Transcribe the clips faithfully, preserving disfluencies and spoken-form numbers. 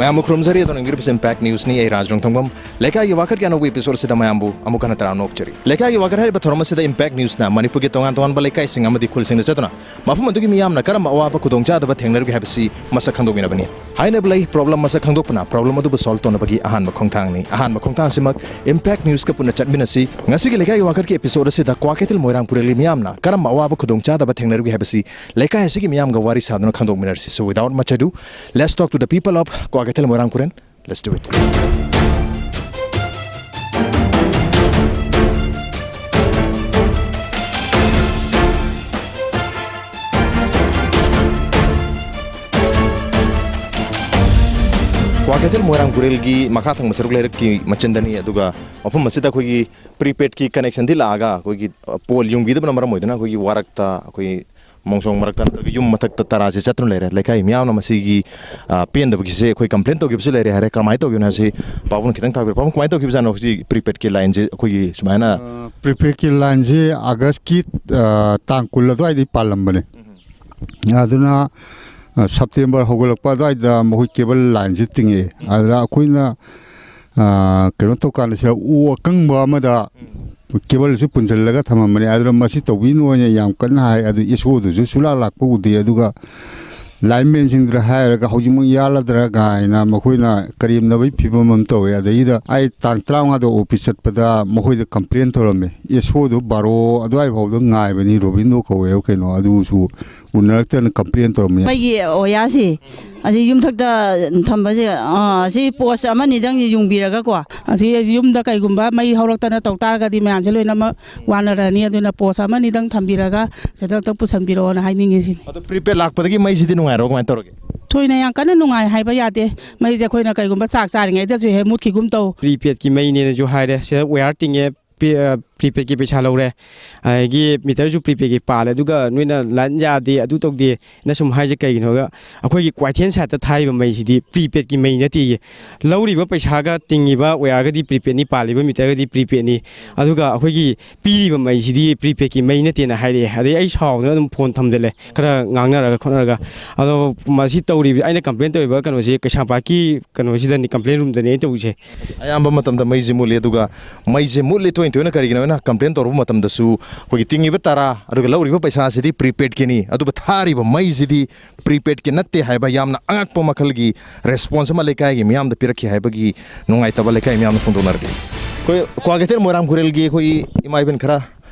ꯃꯌꯥꯝꯕꯨ ꯈꯨꯔꯨꯝꯖꯔꯤ꯫ ꯑꯗꯣ ꯅꯪꯕꯤꯔꯤꯕꯁꯤ Impact Newsꯅꯤ꯫ ꯑꯩ ꯔꯥꯖ ꯔꯣꯡꯊꯣꯡꯕꯝ꯫ ꯂꯩꯀꯥꯏꯒꯤ ꯋꯥꯀꯠꯀꯤ ꯑꯅꯧꯕ episodeꯁꯤꯗ ꯃꯌꯥꯝꯕꯨ ꯑꯃꯨꯛ ꯍꯟꯅ ꯇꯔꯥꯝꯅ ꯑꯣꯛꯆꯔꯤ꯫ ꯂꯩꯀꯥꯏꯒꯤ ꯋꯥꯀꯠ ꯍꯥꯏꯔꯤꯕ ꯊꯧꯔꯝ ꯑꯁꯤꯗ Impact Newsꯅ ꯃꯅꯤꯄꯨꯔꯒꯤ ꯇꯣꯉꯥꯟ ꯇꯣꯉꯥꯟꯕ ꯂꯩꯀꯥꯏꯁꯤꯡ ꯑꯃꯗꯤ ꯈꯨꯜꯁꯤꯡꯗ ꯆꯠꯇꯨꯅ ꯃꯐꯝ ꯑꯗꯨꯒꯤ ꯃꯤꯌꯥꯝꯅ ꯀꯔꯝꯕ ꯑꯋꯥꯕ ꯈꯨꯗꯣꯡꯆꯥꯗꯕ ꯊꯦꯡꯅꯔꯤꯕꯒꯦ ꯍꯥꯏꯕꯁꯤ ꯃꯁꯛ ꯈꯪꯗꯣꯛꯃꯤꯟꯅꯕꯅꯤ꯫ ꯍꯥꯏꯅꯕ ꯂꯩ, problem ꯃꯁꯛ ꯈꯪꯗꯣꯛꯄꯅ problem ꯑꯗꯨꯕꯨ solve ꯇꯧꯅꯕꯒꯤ ꯑꯍꯥꯟꯕ ꯈꯣꯡꯊꯥꯡꯅꯤ꯫ ꯑꯍꯥꯟꯕ ꯈꯣꯡꯊꯥꯡꯁꯤꯃꯛ Impact Newsꯀ ꯄꯨꯟꯅ ꯆꯠꯃꯤꯟꯅꯁꯤ꯫ ꯉꯁꯤꯒꯤ ꯂꯩꯀꯥꯏꯒꯤ ꯋꯥꯀꯠꯀꯤ episode ꯑꯁꯤꯗ ꯀ꯭ꯋꯥꯀꯩꯊꯦꯜ ꯃꯣꯏꯔꯥꯡ ꯄꯨꯔꯦꯜꯒꯤ ꯃꯤꯌꯥꯝꯅ ꯀꯔꯝꯕ ꯑꯋꯥꯕ ꯈꯨꯗꯣꯡꯆꯥꯗꯕ ꯊꯦꯡꯅꯔꯤꯕꯒꯦ ꯍꯥꯏꯕꯁꯤ ꯂꯩꯀꯥꯏ ꯑꯁꯤꯒꯤ ꯃꯤꯌꯥꯝꯒ ꯋꯥꯔꯤ ꯁꯥꯗꯨꯅ ꯈꯪꯗꯣꯛꯃꯤꯟꯅꯔꯁꯤ꯫ So without much ado, let's talk to the people of Kwakeithel Moirang ꯄꯨꯔꯦꯜ꯫ Let's do it. Kwakeithel ꯃꯣꯏꯔꯥꯡ ꯄꯨꯔꯦꯜꯒꯤ ꯃꯈꯥ ꯊꯪꯕ ꯁꯔꯨꯛ ꯂꯩꯔꯛꯀꯤ ꯃꯆꯤꯟꯗꯅꯤ, ꯑꯗꯨꯒ ꯃꯐꯝ ꯑꯁꯤꯗ ꯑꯩꯈꯣꯏꯒꯤ prepaidꯀꯤ connectionꯗꯤ ꯂꯥꯛꯑꯒ ꯑꯩꯈꯣꯏꯒꯤ, ꯑ, pole ꯌꯨꯡꯕꯤꯗꯕꯅ ꯃꯔꯝ ꯑꯣꯏꯗꯨꯅ ꯑꯩꯈꯣꯏꯒꯤ ꯋꯥꯔꯛꯇ, ꯑꯩꯈꯣꯏ ꯃꯣꯡꯁꯣꯡ ꯃꯔꯛꯇ ꯅꯠꯇ꯭ꯔꯒ ꯌꯨꯝ ꯃꯊꯛꯇ ꯇꯔꯥꯁꯦ ꯆꯠꯇꯨꯅ ꯂꯩꯔꯦ꯫ ꯂꯩꯀꯥꯏ ꯃꯤꯌꯥꯝꯅ ꯃꯁꯤꯒꯤ, ꯑ, ꯄꯦꯟꯗꯕꯒꯤꯁꯦ ꯑꯩꯈꯣꯏ complain ꯇꯧꯈꯤꯕꯁꯨ ꯂꯩꯔꯦ ꯍꯥꯏꯔꯦ꯫ ꯀꯃꯥꯏꯅ ꯇꯧꯈꯤꯕꯅꯣ ꯍꯥꯏꯕꯁꯤ ꯄꯥꯕꯨꯡꯅ ꯈꯤꯇꯪ ꯇꯥꯛꯄꯤꯔꯣ꯫ ꯄꯥꯕꯨꯡ, ꯀꯃꯥꯏꯅ ꯇꯧꯈꯤꯕꯖꯥꯠꯅꯣ ꯍꯧꯖꯤꯛ prepaidꯀꯤ lineꯁꯦ ꯑꯩꯈꯣꯏꯒꯤ ꯁꯨꯃꯥꯏꯅ? ꯑ, prepaidꯀꯤ lineꯁꯦ Augustꯀꯤ, ꯑ, ꯇꯥꯡ ꯀꯨꯟ ꯑꯗꯨꯋꯥꯏꯗꯒꯤ ꯄꯥꯜꯂꯝꯕꯅꯦ꯫ ꯑꯗꯨꯅ, ꯑ, September ꯍꯧꯒꯠꯂꯛꯄ ꯑꯗꯨꯋꯥꯏꯗ ꯃꯈꯣꯏ cable lineꯁꯦ ꯇꯤꯡꯉꯛꯑꯦ꯫ ꯑꯗꯨꯗ ꯑꯩꯈꯣꯏꯅ, ꯑ, ꯀꯩꯅꯣ ꯇꯧꯀꯥꯟꯗ ꯁꯤꯗ ꯎ ꯑꯀꯪꯕ ꯑꯃꯗ cableꯁꯨ ꯄꯨꯟꯁꯤꯜꯂꯒ ꯊꯝꯃꯝꯕꯅꯦ꯫ ꯑꯗꯨꯅ ꯃꯁꯤ ꯇꯧꯕꯤꯅꯨ ꯍꯥꯏꯅ ꯌꯥꯝ ꯀꯟꯅ ꯍꯥꯏ꯫ ꯑꯗꯨ SOꯗꯨꯁꯨ ꯁꯨꯂꯥꯛ ꯂꯥꯛꯄ ꯎꯗꯦ꯫ ꯑꯗꯨꯒ linemanꯁꯤꯡꯗꯨꯗ ꯍꯥꯏꯔꯒ ꯍꯧꯖꯤꯛꯃꯛ ꯌꯥꯜꯂꯗ꯭ꯔꯥ ꯀꯥꯏꯅ ꯃꯈꯣꯏꯅ ꯀꯔꯦꯝꯅꯕꯒꯤ ꯐꯤꯕꯝ ꯑꯃ ꯇꯧꯋꯦ꯫ ꯑꯗꯩꯗ ꯑꯩ ꯇꯥꯡ ꯇꯔꯥꯃꯉꯥꯗ office ꯆꯠꯄꯗ ꯃꯈꯣꯏꯗ complain ꯇꯧꯔꯝꯃꯦ꯫ SOꯗꯨ ꯕꯥꯔꯣ ꯑꯗꯨꯋꯥꯏ ꯐꯥꯎꯗ ꯉꯥꯏꯕꯅꯤ, ꯔꯣꯕꯤꯟꯗꯣ ꯀꯧꯋꯦꯕ ꯀꯩꯅꯣ, ꯑꯗꯨꯁꯨ ꯎꯅꯔꯛꯇꯅ complain ꯇꯧꯔꯝꯃꯤ꯫ ꯃꯩꯒꯤ ꯋꯥꯌꯥꯔꯁꯤ ꯑꯁꯤ ꯌꯨꯝꯊꯛꯇ ꯊꯝꯕꯁꯦ, ꯑꯥ, ꯑꯁꯤ post ꯑꯃꯅꯤꯗꯪ ꯌꯨꯡꯕꯤꯔꯒꯀꯣ꯫ ꯑꯁꯤ ꯌꯨꯝꯗ ꯀꯩꯒꯨꯝꯕ ꯃꯩ ꯍꯧꯔꯛꯇꯅ ꯇꯧ ꯇꯥꯔꯒꯗꯤ ꯃꯌꯥꯝꯁꯦ ꯂꯣꯏꯅꯃꯛ ꯋꯥꯅꯔꯅꯤ꯫ ꯑꯗꯨꯅ post ꯑꯃꯅꯤꯗꯪ ꯊꯝꯕꯤꯔꯒ ꯁꯤꯗ ꯑꯝꯇ ꯄꯨꯁꯟꯕꯤꯔꯛꯑꯣꯅ ꯍꯥꯏꯅꯤꯡꯉꯤ ꯁꯤꯅꯤ꯫ ꯑꯗꯣ prepaid ꯂꯥꯛꯄꯗꯒꯤ ꯃꯩꯁꯤꯗꯤ ꯅꯨꯡꯉꯥꯏꯔꯕ, ꯀꯃꯥꯏꯅ ꯇꯧꯔꯒꯦ? ꯊꯣꯏꯅ ꯌꯥꯝ ꯀꯟꯅ ꯅꯨꯡꯉꯥꯏ ꯍꯥꯏꯕ ꯌꯥꯗꯦ꯫ ꯃꯩꯁꯦ ꯑꯩꯈꯣꯏꯅ ꯀꯩꯒꯨꯝꯕ ꯆꯥꯛ ꯆꯥꯔꯤꯉꯩꯗꯁꯨ ꯍꯦꯛ ꯃꯨꯠꯈꯤꯒꯨꯝ ꯇꯧ꯫ Prepaidꯀꯤ ꯃꯩꯅꯦꯅꯁꯨ ꯍꯥꯏꯔꯦ꯫ ꯁꯤꯗ wire ꯇꯤꯡꯉꯦ, ꯄꯦ-, ꯑ, ꯄ꯭ꯔꯤꯄꯦꯗꯀꯤ ꯄꯩꯁꯥ ꯂꯧꯔꯦ, ꯑꯗꯒꯤ ꯃꯤꯇꯔꯁꯨ ꯄ꯭ꯔꯤꯄꯦꯗꯀꯤ ꯄꯥꯜꯂꯦ, ꯑꯗꯨꯒ ꯅꯣꯏꯅ ꯂꯥꯏꯟ ꯌꯥꯗꯦ, ꯑꯗꯨ ꯇꯧꯗꯦ ꯅ ꯁꯨꯝ ꯍꯥꯏꯁꯦ ꯀꯩꯒꯤꯅꯣ ꯍꯥꯏꯔꯒ, ꯑꯩꯈꯣꯏꯒꯤ ꯀ꯭ꯋꯥꯏꯊꯦꯜ ꯁꯥꯏꯠꯇ ꯊꯥꯔꯤꯕ ꯃꯩꯁꯤꯗꯤ ꯄ꯭ꯔꯤꯄꯦꯗꯀꯤ ꯃꯩ ꯅꯠꯇꯦꯌꯦ꯫ ꯂꯧꯔꯤꯕ ꯄꯩꯁꯥꯒ ꯇꯤꯡꯉꯤꯕ ꯋꯌꯥꯔꯒꯗꯤ ꯄ꯭ꯔꯤꯄꯦꯗꯅꯤ, ꯄꯥꯜꯂꯤꯕ ꯃꯤꯇꯔꯒꯗꯤ ꯄ꯭ꯔꯤꯄꯦꯗꯅꯤ, ꯑꯗꯨꯒ ꯑꯩꯈꯣꯏꯒꯤ ꯄꯤꯔꯤꯕ ꯃꯩꯁꯤꯗꯤ ꯄ꯭ꯔꯤꯄꯦꯗꯀꯤ ꯃꯩ ꯅꯠꯇꯦꯅ ꯍꯥꯏꯔꯛꯑꯦ꯫ ꯑꯗꯩ ꯑꯩ ꯁꯥꯎꯗꯅ ꯑꯗꯨꯝ ꯐꯣꯟ ꯊꯝꯖꯤꯜꯂꯦ, ꯈꯔ ꯉꯥꯡꯅꯔꯒ ꯈꯣꯠꯅꯔꯒ꯫ ꯑꯗꯣ ꯃꯁꯤ ꯇꯧꯔꯤꯕ, ꯑꯩꯅ ꯀꯝꯄ꯭ꯂꯦꯟ ꯇꯧꯔꯤꯕ ꯀꯩꯅꯣꯁꯤ ꯀꯩꯁꯥꯝꯄꯥꯠꯀꯤ ꯀꯩꯅꯣꯁꯤꯗꯅꯤ, ꯀꯝꯄ꯭ꯂꯦꯟ ꯔꯨꯝꯗꯅꯤ ꯑꯩꯅ ꯇꯧꯔꯤꯁꯦ꯫ ꯑꯌꯥꯝꯕ ꯃꯇꯝꯗ ꯃꯩꯁꯦ ꯃꯨꯠꯂꯤ, ꯑꯗꯨꯒ ꯃꯩꯁꯦ ꯃꯨꯠꯂꯤ ꯇꯣꯏꯅ ꯇꯣꯏꯅ ꯀꯔꯤꯒꯤꯅꯣ ꯍꯥꯏꯅ ꯀꯝꯄ꯭ꯂꯦꯟ ꯇꯧꯔꯨꯕ ꯃꯇꯝꯗꯁꯨ, ꯑꯩꯈꯣꯏꯒꯤ ꯇꯤꯡꯉꯤꯕ ꯇꯔꯥ ꯑꯗꯨꯒ ꯂꯧꯔꯤꯕ ꯄꯩꯁꯥꯁꯤꯗꯤ ꯄ꯭ꯔꯤꯄꯦꯗꯀꯤꯅꯤ, ꯑꯗꯨꯕꯨ ꯊꯥꯔꯤꯕ ꯃꯩꯁꯤꯗꯤ ꯄ꯭ꯔꯤꯄꯦꯗꯀꯤ ꯅꯠꯇꯦ ꯍꯥꯏꯕ ꯌꯥꯝꯅ ꯑꯉꯛꯄ ꯃꯈꯜꯒꯤ ꯔꯦꯁꯄꯣꯟꯁ ꯑꯃ ꯂꯩꯀꯥꯏꯒꯤ ꯃꯤꯌꯥꯝꯗ ꯄꯤꯔꯛꯈꯤ ꯍꯥꯏꯕꯒꯤ ꯅꯨꯡꯉꯥꯏꯇꯕ ꯂꯩꯀꯥꯏ ꯃꯤꯌꯥꯝꯅ ꯐꯣꯡꯗꯣꯛꯅꯔꯛꯂꯤ꯫ ꯑꯩꯈꯣꯏ ꯀ꯭ꯋꯥꯀꯩꯊꯦꯜ ꯃꯣꯏꯔꯥꯡ ꯈꯨꯔꯦꯜꯒꯤ ꯑꯩꯈꯣꯏ ꯏꯃꯥ ꯏꯕꯦꯟ ꯈꯔ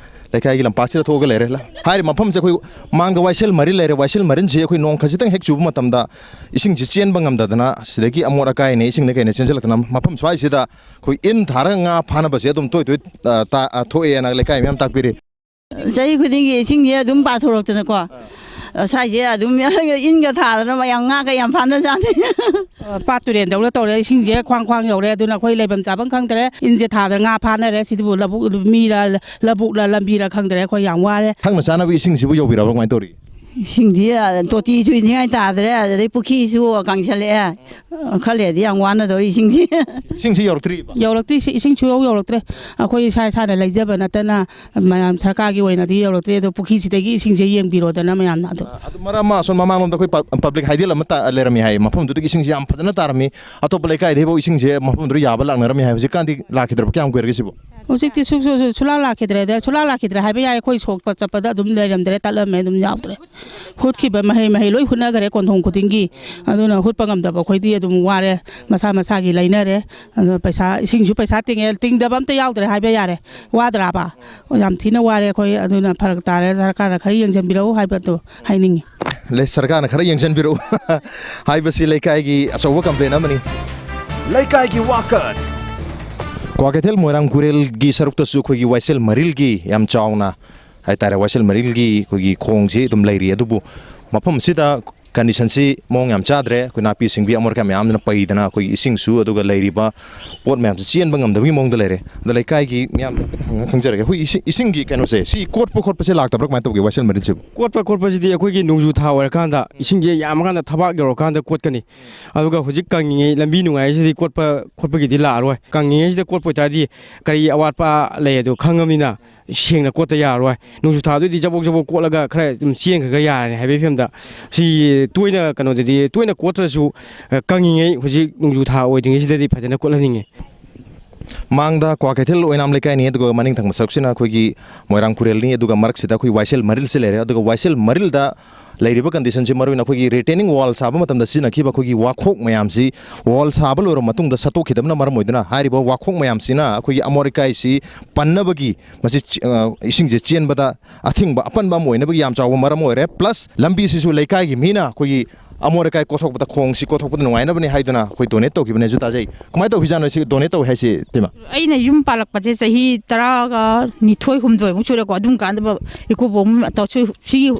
ꯂꯩꯀꯥꯏꯒꯤ ꯂꯝꯄꯥꯛꯁꯤꯗ ꯊꯣꯛꯑꯒ ꯂꯩꯔꯦ꯫ ꯍꯥꯏꯔꯤꯕ ꯃꯐꯝꯁꯦ ꯑꯩꯈꯣꯏ ꯃꯥꯡꯗ ꯋꯥꯏꯁꯦꯜ ꯃꯔꯤꯜ ꯂꯩꯔꯦ꯫ ꯋꯥꯏꯁꯦꯜ ꯃꯔꯤꯜꯁꯤ ꯑꯩꯈꯣꯏ ꯅꯣꯡ ꯈꯖꯤꯛꯇꯪ ꯍꯦꯛ ꯆꯨꯕ ꯃꯇꯝꯗ ꯏꯁꯤꯡꯁꯤ ꯆꯦꯟꯕ ꯉꯝꯗꯗꯅ ꯁꯤꯗꯒꯤ ꯑꯃꯣꯠ ꯑꯀꯥꯏꯅ ꯏꯁꯤꯡꯅ ꯀꯩꯅ ꯆꯦꯟꯁꯤꯜꯂꯛꯇꯅ ꯃꯐꯝ ꯁ꯭ꯋꯥꯏꯁꯤꯗ ꯑꯩꯈꯣꯏ ꯏꯟ ꯊꯥꯔꯒ ꯉꯥ ꯐꯥꯅꯕꯁꯦ ꯑꯗꯨꯝ ꯇꯣꯏ ꯇꯣꯏ, ꯑ, ꯇꯥ-, ꯑ, ꯊꯣꯛꯑꯦꯅ ꯂꯩꯀꯥꯏ ꯃꯌꯥꯝ ꯇꯥꯛꯄꯤꯔꯤ꯫ ꯆꯍꯤ ꯈꯨꯗꯤꯡꯒꯤ ꯏꯁꯤꯡꯁꯦ ꯑꯗꯨꯝ ꯄꯥꯊꯣꯔꯛꯇꯅꯀꯣ, ꯑ, ꯁ꯭ꯋꯥꯏꯁꯦ ꯑꯗꯨꯝ ꯏꯟꯒ ꯊꯥꯗꯅ ꯃꯌꯥꯝ ꯉꯥꯒ ꯌꯥꯝ ꯐꯥꯅꯖꯥꯠꯅꯤ꯫ ꯑ, ꯄꯥꯠ ꯇꯨꯔꯦꯟꯗꯧꯅ ꯇꯧꯔꯦ, ꯏꯁꯤꯡꯁꯦ ꯈ꯭ꯋꯥꯡ ꯈ꯭ꯋꯥꯡ ꯌꯧꯔꯦ, ꯑꯗꯨꯅ ꯑꯩꯈꯣꯏ ꯂꯩꯐꯝ ꯆꯥꯐꯝ ꯈꯪꯗ꯭ꯔꯦ꯫ ꯏꯟꯁꯦ ꯊꯥꯗꯅ ꯉꯥ ꯐꯥꯅꯔꯦ, ꯁꯤꯗꯕꯨ ꯂꯧꯕꯨꯛ ꯃꯤꯔ ꯂꯧꯕꯨꯛꯂ ꯂꯝꯕꯤꯔ ꯈꯪꯗ꯭ꯔꯦ, ꯑꯩꯈꯣꯏ ꯌꯥꯝ ꯋꯥꯔꯦ꯫ ꯊꯛꯅ ꯆꯥꯅꯕ ꯏꯁꯤꯡꯁꯤꯕꯨ ꯌꯧꯕꯤꯔꯕ꯭ꯔꯥ, ꯀꯃꯥꯏꯅ ꯇꯧꯔꯤ? ꯏꯁꯤꯡꯁꯤ, ꯑ, ꯇꯣꯇꯤ ꯆꯨꯅꯤꯡꯉꯥꯏ ꯇꯥꯗ꯭ꯔꯦ, ꯑꯗꯩ ꯄꯨꯈ꯭ꯔꯤꯁꯨ ꯀꯪꯁꯤꯜꯂꯛꯑꯦ꯫ ꯑ, ꯈꯔ ꯂꯩꯔꯗꯤ ꯌꯥꯝ ꯋꯥꯅꯗꯧꯔꯤ ꯏꯁꯤꯡꯁꯤ꯫ ꯏꯁꯤꯡꯁꯤ ꯌꯧꯔꯛꯇ꯭ꯔꯤꯕ? ꯌꯧꯔꯛꯇ꯭ꯔꯤ, ꯁꯤ ꯏꯁꯤꯡ ꯁꯨꯡꯌꯧ ꯌꯧꯔꯛꯇ꯭ꯔꯦ꯫ ꯑꯩꯈꯣꯏ ꯏꯁꯥ ꯏꯁꯥꯅ ꯂꯩꯖꯕ ꯅꯠꯇꯅ ꯃꯌꯥꯝ ꯁꯔꯀꯥꯔꯒꯤ ꯑꯣꯏꯅꯗꯤ ꯌꯧꯔꯛꯇ꯭ꯔꯤ꯫ ꯑꯗꯣ ꯄꯨꯈ꯭ꯔꯤꯁꯤꯗꯒꯤ ꯏꯁꯤꯡꯁꯦ ꯌꯦꯡꯕꯤꯔꯣꯗꯅ ꯃꯌꯥꯝꯅ ꯑꯗꯨꯝ꯫ ꯑꯗꯨ ꯃꯔꯛ ꯑꯃ ꯑꯁꯣꯝ ꯃꯃꯥꯡꯂꯣꯝꯗ ꯑꯩꯈꯣꯏ ꯄ-, ꯄꯕ꯭ꯂꯤꯛ ꯍꯥꯏꯗꯦꯜ ꯑꯃ ꯇ-, ꯂꯩꯔꯝꯃꯤ ꯍꯥꯏ, ꯃꯐꯝꯗꯨꯗꯒꯤ ꯏꯁꯤꯡꯁꯤ ꯌꯥꯝ ꯐꯖꯅ ꯇꯥꯔꯝꯃꯤ, ꯑꯇꯣꯞꯄ ꯂꯩꯀꯥꯏꯗꯒꯤꯐꯥꯎ ꯏꯁꯤꯡꯁꯦ ꯃꯐꯝꯗꯨꯗ ꯌꯥꯕ ꯂꯥꯛꯅꯔꯝꯃꯤ ꯍꯥꯏ꯫ ꯍꯧꯖꯤꯛꯀꯥꯟꯗꯤ ꯂꯥꯛꯈꯤꯗ꯭ꯔꯕ? ꯀꯌꯥꯝ ꯀꯨꯏꯔꯒꯦ ꯁꯤꯕꯨ? ꯍꯧꯖꯤꯛꯇꯤ ꯁꯨ-, ꯁꯨ-, ꯁꯨ-, ꯁꯨꯂꯥꯛ ꯂꯥꯛꯈꯤꯗ꯭ꯔꯦꯗ꯫ ꯁꯨꯂꯥꯛ ꯂꯥꯛꯈꯤꯗ꯭ꯔꯦ ꯍꯥꯏꯕ ꯌꯥꯏ, ꯑꯩꯈꯣꯏ ꯁꯣꯛꯄ ꯆꯠꯄꯗ ꯑꯗꯨꯝ ꯂꯩꯔꯝꯗ꯭ꯔꯦ, ꯇꯠꯂꯝꯃꯦ, ꯑꯗꯨꯝ ꯌꯥꯎꯗ꯭ꯔꯦ꯫ ꯍꯨꯠꯈꯤꯕ ꯃꯍꯩ ꯃꯍꯩ ꯂꯣꯏ ꯍꯨꯠꯅꯈ꯭ꯔꯦ ꯀꯣꯟꯊꯣꯡ ꯈꯨꯗꯤꯡꯒꯤ꯫ ꯑꯗꯨꯅ ꯍꯨꯠꯄ ꯉꯝꯗꯕ ꯑꯩꯈꯣꯏꯗꯤ ꯑꯗꯨꯝ ꯋꯥꯔꯦ, ꯃꯁꯥ ꯃꯁꯥꯒꯤ ꯂꯩꯅꯔꯦ꯫ ꯑꯗꯣ ꯄꯩꯁꯥ, ꯏꯁꯤꯡꯁꯨ ꯄꯩꯁꯥ ꯇꯤꯡꯉꯦ, ꯇꯤꯡꯗꯕ ꯑꯝꯇ ꯌꯥꯎꯗ꯭ꯔꯦ ꯍꯥꯏꯕ ꯌꯥꯔꯦ꯫ ꯋꯥꯗ꯭ꯔꯥꯕ? ꯌꯥꯝ ꯊꯤꯅ ꯋꯥꯔꯦ ꯑꯩꯈꯣꯏ, ꯑꯗꯨꯅ ꯐꯔꯛ ꯇꯥꯔꯦ, ꯁꯔꯀꯥꯔꯅ ꯈꯔ ꯌꯦꯡꯁꯤꯟꯕꯤꯔꯛꯎ ꯍꯥꯏꯕꯗꯣ ꯍꯥꯏꯅꯤꯡꯉꯤ꯫ ꯂꯩ, ꯁꯔꯀꯥꯔꯅ ꯈꯔ ꯌꯦꯡꯁꯤꯟꯕꯤꯔꯛꯎ ꯍꯥꯏꯕꯁꯤ ꯂꯩꯀꯥꯏꯒꯤ ꯑꯆꯧꯕ ꯀꯝꯄ꯭ꯂꯦꯟ ꯑꯃꯅꯤ꯫ ꯂꯩꯀꯥꯏꯒꯤ ꯋꯥꯀꯠ꯫ ꯀ꯭ꯋꯥꯀꯩꯊꯦꯜ ꯃꯣꯏꯔꯥꯡ ꯀꯨꯔꯦꯜꯒꯤ ꯁꯔꯨꯛꯇꯁꯨ ꯑꯩꯈꯣꯏꯒꯤ ꯋꯥꯏꯁꯦꯜ ꯃꯔꯤꯜꯒꯤ ꯌꯥꯝ ꯆꯥꯎꯅ ꯍꯥꯏꯇꯥꯔꯦ, ꯋꯥꯏꯁꯦꯜ ꯃꯔꯤꯜꯒꯤ ꯑꯩꯈꯣꯏꯒꯤ ꯈꯣꯡꯁꯤ ꯑꯗꯨꯝ ꯂꯩꯔꯤ, ꯑꯗꯨꯕꯨ ꯃꯐꯝꯁꯤꯗ ꯀꯟꯗꯤꯁꯟꯁꯤ ꯃꯑꯣꯡ ꯌꯥꯝ ꯆꯥꯗ꯭ꯔꯦ꯫ ꯑꯩꯈꯣꯏ ꯅꯥꯄꯤ ꯁꯤꯡꯕꯤ ꯑꯃꯣꯠ ꯑꯀꯥꯏ ꯃꯌꯥꯝꯗꯨꯅ ꯄꯩꯗꯅ ꯑꯩꯈꯣꯏꯒꯤ ꯏꯁꯤꯡꯁꯨ ꯑꯗꯨꯒ ꯂꯩꯔꯤꯕ ꯄꯣꯠ ꯃꯌꯥꯝꯁꯦ ꯆꯦꯟꯕ ꯉꯝꯗꯕꯒꯤ ꯃꯑꯣꯡꯗ ꯂꯩꯔꯦ꯫ ꯑꯗ ꯂꯩꯀꯥꯏꯒꯤ ꯃꯤꯌꯥꯝꯗ ꯍꯪꯉ ꯈꯪꯖꯔꯒꯦ꯫ ꯑꯩꯈꯣꯏ ꯏꯁꯤꯡ, ꯏꯁꯤꯡꯒꯤ ꯀꯩꯅꯣꯁꯦ, ꯁꯤ ꯀꯣꯠꯄ ꯈꯣꯠꯄꯁꯦ ꯂꯥꯛꯇꯕ꯭ꯔꯥ, ꯀꯃꯥꯏꯅ ꯇꯧꯒꯦ ꯋꯥꯏꯁꯦꯜ ꯃꯔꯤꯜꯁꯤꯕꯨ? ꯀꯣꯠꯄ ꯈꯣꯠꯄꯁꯤꯗꯤ ꯑꯩꯈꯣꯏꯒꯤ ꯅꯣꯡꯖꯨ ꯊꯥ ꯑꯣꯏꯔꯀꯥꯟꯗ ꯏꯁꯤꯡꯁꯦ ꯌꯥꯝꯃꯀꯥꯟꯗ ꯊꯕꯥꯛ ꯌꯧꯔꯀꯥꯟꯗ ꯀꯣꯠꯀꯅꯤ꯫ ꯑꯗꯨꯒ ꯍꯧꯖꯤꯛ ꯀꯪꯉꯤꯉꯩ ꯂꯝꯕꯤ ꯅꯨꯡꯉꯥꯏꯔꯤꯁꯤꯗꯤ ꯀꯣꯠꯄ ꯈꯣꯠꯄꯒꯤꯗꯤ ꯂꯥꯛꯑꯔꯣꯏ꯫ ꯀꯪꯉꯤꯉꯩꯁꯤꯗ ꯀꯣꯠꯄ ꯑꯣꯏꯇꯥꯔꯗꯤ ꯀꯔꯤ ꯑꯋꯥꯠꯄ ꯂꯩ ꯑꯗꯨ ꯈꯪꯉꯕꯅꯤꯅ ꯁꯦꯡꯅ ꯀꯣꯠꯇ ꯌꯥꯔꯔꯣꯏ꯫ ꯅꯣꯡꯖꯨ ꯊꯥꯗꯨꯗꯤ ꯆꯕꯣꯛ ꯆꯕꯣꯛ ꯀꯣꯠꯂꯒ ꯈꯔ ꯑꯗꯨꯝ ꯆꯦꯟꯈ꯭ꯔꯒ ꯌꯥꯔꯅꯤ ꯍꯥꯏꯕꯒꯤ ꯐꯤꯕꯝꯗ꯫ ꯁꯤ ꯇꯣꯏꯅ, ꯀꯩꯅꯣꯗꯗꯤ ꯇꯣꯏꯅ ꯀꯣꯠꯇ꯭ꯔꯁꯨ, ꯑ, ꯀꯪꯉꯤꯉꯩ ꯍꯧꯖꯤꯛ ꯅꯣꯡꯖꯨ ꯊꯥ ꯑꯣꯏꯗ꯭ꯔꯤꯉꯩꯁꯤꯗꯗꯤ ꯐꯖꯅ ꯀꯣꯠꯍꯟꯅꯤꯡꯉꯦ꯫ ꯃꯥꯡꯗ ꯀ꯭ꯋꯥꯀꯩꯊꯦꯜ ꯑꯣꯏꯅꯥꯝ ꯂꯩꯀꯥꯏꯅꯤ, ꯑꯗꯨꯒ ꯃꯅꯤꯡ ꯊꯪꯕ ꯁꯔꯨꯛꯁꯤꯅ ꯑꯩꯈꯣꯏꯒꯤ ꯃꯣꯏꯔꯥꯡ ꯈꯨꯔꯦꯜꯅꯤ, ꯑꯗꯨꯒ ꯃꯔꯛꯁꯤꯗ ꯑꯩꯈꯣꯏ ꯋꯥꯏꯁꯦꯜ ꯃꯔꯤꯜꯁꯦ ꯂꯩꯔꯦ꯫ ꯑꯗꯨꯒ ꯋꯥꯏꯁꯦꯜ ꯃꯔꯤꯜꯗ ꯂꯩꯔꯤꯕ ꯀꯟꯗꯤꯁꯟꯁꯤ, ꯃꯔꯨꯑꯣꯏꯅ ꯑꯩꯈꯣꯏꯒꯤ ꯔꯤꯇꯦꯅꯤꯡ ꯋꯥꯜ ꯁꯥꯕ ꯃꯇꯝꯗ ꯁꯤꯖꯤꯟꯅꯈꯤꯕ ꯑꯩꯈꯣꯏꯒꯤ ꯋꯥꯈꯣꯛ ꯃꯌꯥꯝꯁꯤ, ꯋꯥꯜ ꯁꯥꯕ ꯂꯣꯏꯔꯕ ꯃꯇꯨꯡꯗ ꯁꯠꯇꯣꯛꯈꯤꯗꯕꯅ ꯃꯔꯝ ꯑꯣꯏꯗꯨꯅ ꯍꯥꯏꯔꯤꯕ ꯋꯥꯈꯣꯛ ꯃꯌꯥꯝꯁꯤꯅ ꯑꯩꯈꯣꯏꯒꯤ ꯑꯃꯣꯠ ꯑꯀꯥꯏꯁꯤ ꯄꯟꯅꯕꯒꯤ, ꯃꯁꯤ ꯆ-, ꯑ, ꯏꯁꯤꯡꯁꯦ ꯆꯦꯟꯕꯗ ꯑꯊꯤꯡꯕ ꯑꯄꯟꯕ ꯑꯃ ꯑꯣꯏꯅꯕꯒꯤ ꯌꯥꯝ ꯆꯥꯎꯕ ꯃꯔꯝ ꯑꯣꯏꯔꯦ꯫ ꯄ꯭ꯂꯁ ꯂꯝꯕꯤꯁꯤꯁꯨ ꯂꯩꯀꯥꯏꯒꯤ ꯃꯤꯅ ꯑꯩꯈꯣꯏꯒꯤ ꯑꯃꯣꯠ ꯑꯀꯥꯏ ꯀꯣꯊꯣꯛꯄꯗ, ꯈꯣꯡꯁꯤ ꯀꯣꯊꯣꯛꯄꯗ ꯅꯨꯡꯉꯥꯏꯅꯕꯅꯤ ꯍꯥꯏꯗꯨꯅ ꯑꯩꯈꯣꯏ ꯗꯣꯅꯦꯠ ꯇꯧꯈꯤꯕꯅꯦꯁꯨ ꯇꯥꯖꯩ꯫ ꯀꯃꯥꯏꯅ ꯇꯧꯈꯤꯖꯥꯠꯅꯣ ꯁꯤ ꯗꯣꯅꯦꯠ ꯇꯧꯋꯦ ꯍꯥꯏꯁꯤ, ꯏꯇꯩꯃ? ꯑꯩꯅ ꯌꯨꯝ ꯄꯥꯜꯂꯛꯄꯁꯦ ꯆꯍꯤ ꯇꯔꯥꯒ ꯅꯤꯊꯣꯏ ꯍꯨꯝꯗꯣꯏꯃꯨꯛ ꯁꯨꯔꯦꯀꯣ꯫ ꯑꯗꯨꯝ ꯀꯥꯟꯗ ꯏꯀꯣꯕꯣꯝ ꯇꯧ-, ꯁꯤ, ꯁꯤꯒꯤ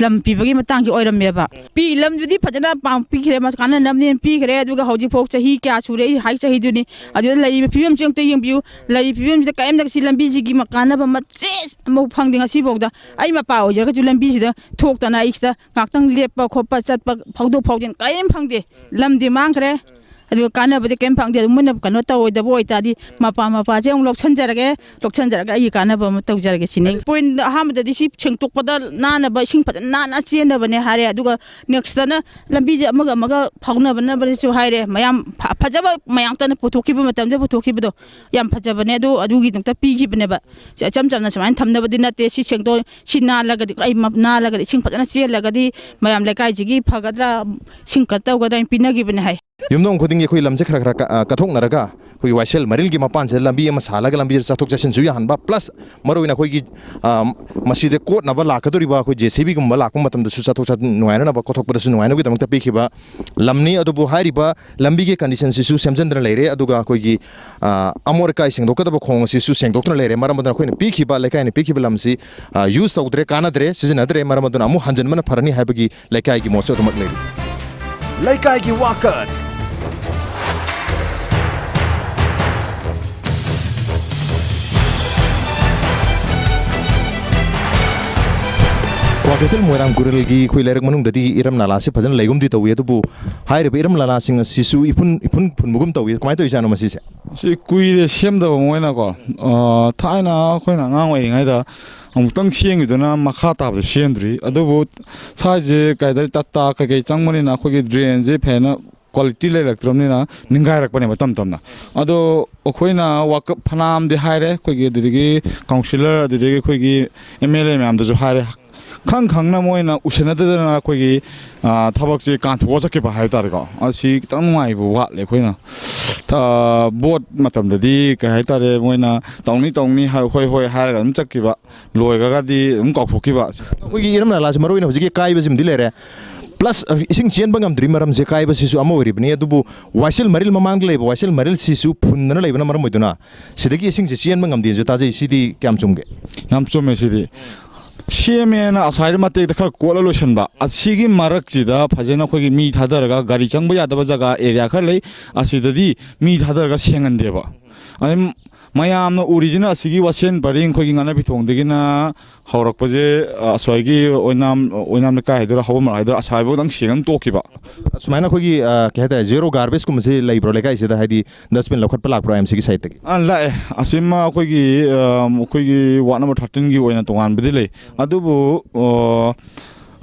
ꯂꯝ ꯄꯤꯕꯒꯤ ꯃꯇꯥꯡꯁꯤ ꯑꯣꯏꯔꯝꯃꯦꯕ꯫ ꯄꯤ, ꯂꯝꯗꯨꯗꯤ ꯐꯖꯅ ꯄꯥꯝ-, ꯄꯤꯈ꯭ꯔꯦ, ꯃꯁ-, ꯀꯥꯟꯅꯅꯕꯅꯦꯅ ꯄꯤꯈ꯭ꯔꯦ꯫ ꯑꯗꯨꯒ ꯍꯧꯖꯤꯛꯐꯥꯎ ꯆꯍꯤ ꯀꯌꯥ ꯁꯨꯔꯦ, ꯑꯩ ꯍꯥꯏ ꯆꯍꯤꯗꯨꯅꯤ꯫ ꯑꯗꯨꯗ ꯂꯩꯔꯤꯕ ꯐꯤꯕꯝꯁꯤ ꯑꯝꯇ ꯌꯦꯡꯕꯤꯌꯨ꯫ ꯂꯩꯔꯤꯕ ꯐꯤꯕꯝꯁꯤꯗ ꯀꯔꯤꯝꯇ ꯁꯤ ꯂꯝꯕꯤꯁꯤꯒꯤ ꯃ-, ꯀꯥꯟꯅꯕ ꯃꯆꯦꯠ ꯑꯃꯐꯥꯎ ꯐꯪꯗꯦ ꯉꯁꯤꯐꯥꯎꯗ꯫ ꯑꯩ ꯃꯄꯥ ꯑꯣꯏꯖꯔꯒꯁꯨ ꯂꯝꯕꯤꯁꯤꯗ ꯊꯣꯛꯇꯅ ꯑꯩ ꯁꯤꯗ ꯉꯥꯛꯇꯪ ꯂꯦꯞꯄ ꯈꯣꯠꯄ, ꯆꯠꯄ, ꯐꯥꯎꯗꯣꯛ ꯐꯥꯎꯖꯤꯟ ꯀꯔꯤꯝ ꯐꯪꯗꯦ꯫ ꯂꯝꯗꯤ ꯃꯥꯡꯈ꯭ꯔꯦ꯫ ꯑꯗꯨꯒ ꯀꯥꯟꯅꯕꯗꯤ ꯀꯔꯤꯝ ꯐꯪꯗꯦ꯫ ꯑꯗꯨ ꯃꯣꯏꯅ ꯀꯩꯅꯣ ꯇꯧꯔꯣꯏꯗꯕ ꯑꯣꯏꯇꯥꯔꯗꯤ ꯃꯄꯥ ꯃꯄꯥꯁꯦ ꯑꯃꯨꯛ ꯂꯧꯁꯟꯖꯔꯒꯦ, ꯂꯧꯁꯟꯖꯔꯒ ꯑꯩꯒꯤ ꯀꯥꯟꯅꯕ ꯑꯃ ꯇꯧꯖꯔꯒꯦ ꯁꯤꯅꯤ꯫ ꯄꯣꯏꯟ ꯑꯍꯥꯟꯕꯗꯗꯤ ꯁꯤ ꯁꯦꯡꯇꯣꯛꯄꯗ ꯅꯥꯟꯅꯕ, ꯏꯁꯤꯡ ꯐꯖꯅ ꯅꯥꯟꯅ ꯆꯦꯟꯅꯕꯅꯦ ꯍꯥꯏꯔꯦ꯫ ꯑꯗꯨꯒ ꯅꯦꯛꯁꯇꯅ ꯂꯝꯕꯤꯁꯦ ꯑꯃꯒ ꯑꯃꯒ ꯐꯥꯎꯅꯕꯅꯕꯁꯨ ꯍꯥꯏꯔꯦ꯫ ꯃꯌꯥꯝ ꯐ-, ꯐꯖꯕ ꯃꯌꯥꯝꯇꯅ ꯄꯨꯊꯣꯛꯈꯤꯕ ꯃꯇꯝꯗ ꯄꯨꯊꯣꯛꯈꯤꯕꯗꯣ ꯌꯥꯝ ꯐꯖꯕꯅꯦ꯫ ꯑꯗꯨ, ꯑꯗꯨꯒꯤꯗꯃꯛꯇ ꯄꯤꯈꯤꯕꯅꯦꯕ꯫ ꯁꯤ ꯏꯆꯝ ꯆꯝꯅ ꯁꯨꯃꯥꯏꯅ ꯊꯝꯅꯕꯗꯤ ꯅꯠꯇꯦ꯫ ꯁꯤ ꯁꯦꯡꯗꯣꯛ-, ꯁꯤ ꯅꯥꯜꯂꯒꯗꯤ, ꯑꯩ ꯃ-, ꯅꯥꯜꯂꯒꯗꯤ ꯏꯁꯤꯡ ꯐꯖꯅ ꯆꯦꯜꯂꯒꯗꯤ ꯃꯌꯥꯝ ꯂꯩꯀꯥꯏꯁꯤꯒꯤ ꯐꯒꯗ꯭ꯔꯥ, ꯏꯁꯤꯡ ꯀꯩꯅꯣ ꯇꯧꯒꯗ꯭ꯔꯥ ꯍꯥꯏꯅ ꯄꯤꯅꯈꯤꯕꯅꯦ ꯍꯥꯏ꯫ ꯌꯨꯝꯊꯣꯡ ꯈꯨꯗꯤꯡꯒꯤ ꯑꯩꯈꯣꯏ ꯂꯝꯁꯦ ꯈꯔ ꯈꯔ ꯀ-, ꯑ, ꯀꯠꯊꯣꯛꯅꯔꯒ ꯑꯩꯈꯣꯏ ꯋꯥꯏꯁꯦꯜ ꯃꯔꯤꯜꯒꯤ ꯃꯄꯥꯟꯁꯤꯗ ꯂꯝꯕꯤ ꯑꯃ ꯁꯥꯍꯜꯂꯒ ꯂꯝꯕꯤꯗ ꯆꯠꯊꯣꯛ ꯆꯠꯁꯤꯟꯁꯨ ꯌꯥꯍꯟꯕ, plus ꯃꯔꯨꯑꯣꯏꯅ ꯑꯩꯈꯣꯏꯒꯤ, ꯑ, ꯃꯁꯤꯗ ꯀꯣꯠꯅꯕ ꯂꯥꯛꯀꯗꯧꯔꯤꯕ ꯑꯩꯈꯣꯏ JCBꯒꯨꯝꯕ ꯂꯥꯛꯄ ꯃꯇꯝꯗꯁꯨ ꯆꯠꯊꯣꯛ ꯆꯠꯁꯤꯟ ꯅꯨꯡꯉꯥꯏꯅꯅꯕ, ꯀꯣꯠꯊꯣꯛꯄꯗꯁꯨ ꯅꯨꯡꯉꯥꯏꯅꯕꯒꯤꯗꯃꯛꯇ ꯄꯤꯈꯤꯕ ꯂꯝꯅꯤ꯫ ꯑꯗꯨꯕꯨ ꯍꯥꯏꯔꯤꯕ ꯂꯝꯕꯤꯒꯤ conditionꯁꯤꯁꯨ ꯁꯦꯝꯖꯤꯟꯗꯅ ꯂꯩꯔꯦ, ꯑꯗꯨꯒ ꯑꯩꯈꯣꯏꯒꯤ, ꯑ, ꯑꯃꯣꯠ ꯑꯀꯥꯏ ꯁꯦꯡꯗꯣꯛꯀꯗꯕ ꯈꯣꯡ ꯑꯁꯤꯁꯨ ꯁꯦꯡꯗꯣꯛꯇꯨꯅ ꯂꯩꯔꯦ꯫ ꯃꯔꯝ ꯑꯗꯨꯅ ꯑꯩꯈꯣꯏꯅ ꯄꯤꯈꯤꯕ, ꯂꯩꯀꯥꯏꯅ ꯄꯤꯈꯤꯕ ꯂꯝꯁꯤ, ꯑ, use ꯇꯧꯗ꯭ꯔꯦ, ꯀꯥꯟꯅꯗ꯭ꯔꯦ, ꯁꯤꯖꯤꯟꯅꯗ꯭ꯔꯦ꯫ ꯃꯔꯝ ꯑꯗꯨꯅ ꯑꯃꯨꯛ ꯍꯟꯖꯤꯟꯕꯅ ꯐꯔꯅꯤ ꯍꯥꯏꯕꯒꯤ ꯂꯩꯀꯥꯏꯒꯤ ꯃꯣꯠꯁꯨ ꯑꯗꯨꯃꯛ ꯂꯩꯔꯤ꯫ ꯂꯩꯀꯥꯏꯒꯤ ꯋꯥꯀꯠ꯫ ꯀ꯭ꯋꯥꯀꯩꯊꯦꯜ ꯃꯣꯏꯔꯥꯡ ꯀꯨꯔꯤꯜꯒꯤ ꯑꯩꯈꯣꯏ ꯂꯩꯔꯛ ꯃꯅꯨꯡꯗꯗꯤ ꯏꯔꯝ ꯅꯂꯥꯁꯤ ꯐꯖꯅ ꯂꯩꯒꯨꯝꯗꯤ ꯇꯧꯏ, ꯑꯗꯨꯕꯨ ꯍꯥꯏꯔꯤꯕ ꯏꯔꯝ ꯅꯂꯥꯁꯤꯡ ꯑꯁꯤꯁꯨ ꯏꯐꯨꯟ, ꯏꯐꯨꯟ ꯐꯨꯟꯕꯒꯨꯝ ꯇꯧꯏ꯫ ꯀꯃꯥꯏꯅ ꯇꯧꯔꯤꯖꯥꯠꯅꯣ ꯃꯁꯤꯁꯦ? ꯁꯤ ꯀꯨꯏꯔꯦ ꯁꯦꯝꯗꯕ ꯃꯣꯏꯅꯀꯣ꯫ ꯑ, ꯊꯥꯏꯅ ꯑꯩꯈꯣꯏꯅ ꯑꯉꯥꯡ ꯑꯣꯏꯔꯤꯉꯩꯗ ꯑꯃꯨꯛꯇꯪ ꯁꯦꯝꯈꯤꯗꯨꯅ ꯃꯈꯥ ꯇꯥꯕꯗ ꯁꯦꯝꯗ꯭ꯔꯤ꯫ ꯑꯗꯨꯕꯨ ꯁ꯭ꯋꯥꯏꯁꯦ ꯀꯩ ꯍꯥꯏꯇꯥꯔꯦ, ꯇꯥꯇꯥ ꯀꯩꯀꯩ ꯆꯪꯕꯅꯤꯅ ꯑꯩꯈꯣꯏꯒꯤ drainꯁꯦ ꯐꯖꯅ quality ꯂꯩꯔꯛꯇ꯭ꯔꯕꯅꯤꯅ ꯅꯤꯡꯒꯥꯏꯔꯛꯄꯅꯦꯕ ꯇꯞ ꯇꯞꯅ꯫ ꯑꯗꯣ ꯑꯩꯈꯣꯏꯅ ꯋꯥꯀꯠ ꯐꯅꯌꯥꯝꯗꯤ ꯍꯥꯏꯔꯦ, ꯑꯩꯈꯣꯏꯒꯤ ꯑꯗꯨꯗꯒꯤ councillor, ꯑꯗꯨꯗꯒꯤ ꯑꯩꯈꯣꯏꯒꯤ MLA ꯃꯌꯥꯝꯗꯁꯨ ꯍꯥꯏꯔꯦ꯫ ꯈꯪ ꯈꯪꯅ ꯃꯣꯏꯅ ꯎꯁꯤꯟꯅꯗꯗꯅ ꯑꯩꯈꯣꯏꯒꯤ, ꯑ, ꯊꯕꯛꯁꯦ ꯀꯥꯟꯊꯣꯛꯑ ꯆꯠꯈꯤꯕ ꯍꯥꯏꯕ ꯇꯥꯔꯦꯀꯣ꯫ ꯑꯁꯤ ꯈꯤꯇꯪ ꯅꯨꯡꯉꯥꯏꯕ ꯋꯥꯠꯂꯦ ꯑꯩꯈꯣꯏꯅ꯫ ꯑ, vote ꯃꯇꯝꯗꯗꯤ ꯀꯩ ꯍꯥꯏꯇꯥꯔꯦ, ꯃꯣꯏꯅ ꯇꯧꯅꯤ ꯇꯧꯅꯤ ꯍꯥꯏ-, ꯍꯣꯏ ꯍꯣꯏ ꯍꯥꯏꯔꯒ ꯑꯗꯨꯝ ꯆꯠꯈꯤꯕ, ꯂꯣꯏꯈ꯭ꯔꯒꯗꯤ ꯑꯗꯨꯝ ꯀꯥꯎꯊꯣꯛꯈꯤꯕ꯫ ꯑꯩꯈꯣꯏꯒꯤ ꯏꯔꯝ ꯅꯂꯥꯁꯤ ꯃꯔꯨꯑꯣꯏꯅ ꯍꯧꯖꯤꯛꯀꯤ ꯀꯥꯏꯕꯁꯤꯃꯗꯤ ꯂꯩꯔꯦ, plus, ꯑ, ꯏꯁꯤꯡ ꯆꯦꯟꯕ ꯉꯝꯗ꯭ꯔꯤ ꯃꯔꯝꯁꯦ ꯀꯥꯏꯕꯁꯤꯁꯨ ꯑꯃ ꯑꯣꯏꯔꯤꯕꯅꯤ꯫ ꯑꯗꯨꯕꯨ ꯋꯥꯏꯁꯦꯜ ꯃꯔꯤꯜ, ꯃꯃꯥꯡꯗ ꯂꯩꯕ ꯋꯥꯏꯁꯦꯜ ꯃꯔꯤꯜꯁꯤꯁꯨ ꯐꯨꯟꯗꯅ ꯂꯩꯕꯅ ꯃꯔꯝ ꯑꯣꯏꯗꯨꯅ ꯁꯤꯗꯒꯤ ꯏꯁꯤꯡꯁꯦ ꯆꯦꯟꯕ ꯉꯝꯗꯦꯅꯁꯨ ꯇꯥꯖꯩ꯫ ꯁꯤꯗꯤ ꯀꯌꯥꯝ ꯆꯨꯝꯒꯦ? ꯌꯥꯝ ꯆꯨꯝꯃꯦ ꯁꯤꯗꯤ꯫ ꯁꯦꯝꯃꯦꯅ ꯑꯁ꯭ꯋꯥꯏꯗ ꯃꯇꯦꯛꯇ ꯈꯔ ꯀꯣꯠꯂ ꯂꯣꯏꯁꯤꯟꯕ, ꯑꯁꯤꯒꯤ ꯃꯔꯛꯁꯤꯗ ꯐꯖꯅ ꯑꯩꯈꯣꯏꯒꯤ ꯃꯤ ꯊꯥꯗꯔꯒ, ꯒꯥꯔꯤ ꯆꯪꯕ ꯌꯥꯗꯕ ꯖꯒꯥ, area ꯈꯔ ꯂꯩ, ꯑꯁꯤꯗꯗꯤ ꯃꯤ ꯊꯥꯗꯔꯒ ꯁꯦꯡꯍꯟꯗꯦꯕ꯫ ꯑꯗꯩ ꯃꯌꯥꯝꯅ ꯎꯔꯤꯁꯤꯅ ꯑꯁꯤꯒꯤ ꯋꯥꯁꯦꯟ ꯄꯔꯤꯡ, ꯑꯩꯈꯣꯏꯒꯤ ꯉꯥꯅꯕꯤ ꯊꯣꯡꯗꯒꯤꯅ ꯍꯧꯔꯛꯄꯁꯦ, ꯑ, ꯑꯁ꯭ꯋꯥꯏꯒꯤ ꯑꯣꯏꯅꯥꯝ, ꯑꯣꯏꯅꯥꯝ ꯂꯩꯀꯥꯏ ꯍꯥꯏꯗꯣꯏꯔꯥ, ꯍꯧꯕ ꯃꯔꯛ ꯍꯥꯏꯗꯣꯏꯔꯥ, ꯑꯁ꯭ꯋꯥꯏꯐꯥꯎꯗꯪ ꯁꯦꯡꯉ ꯇꯣꯛꯈꯤꯕ꯫ ꯁꯨꯃꯥꯏꯅ ꯑꯩꯈꯣꯏꯒꯤ, ꯑ, ꯀꯩ ꯍꯥꯏꯇꯥꯔꯦ, zero garbageꯀꯨꯝꯕꯁꯤ ꯂꯩꯕ꯭ꯔꯣ ꯂꯩꯀꯥꯏꯁꯤꯗ? ꯍꯥꯏꯗꯤ dustbin ꯂꯧꯈꯠꯄ ꯂꯥꯛꯄ꯭ꯔꯣ IMCꯒꯤ sideꯇꯒꯤ? ꯑ, ꯂꯥꯛꯑꯦ꯫ ꯑꯁꯤꯃ ꯑꯩꯈꯣꯏꯒꯤ, ꯑ, ꯑꯩꯈꯣꯏꯒꯤ ward number thirteenꯒꯤ ꯑꯣꯏꯅ ꯇꯣꯉꯥꯟꯕꯗꯤ ꯂꯩ꯫ ꯑꯗꯨꯕꯨ, ꯑ,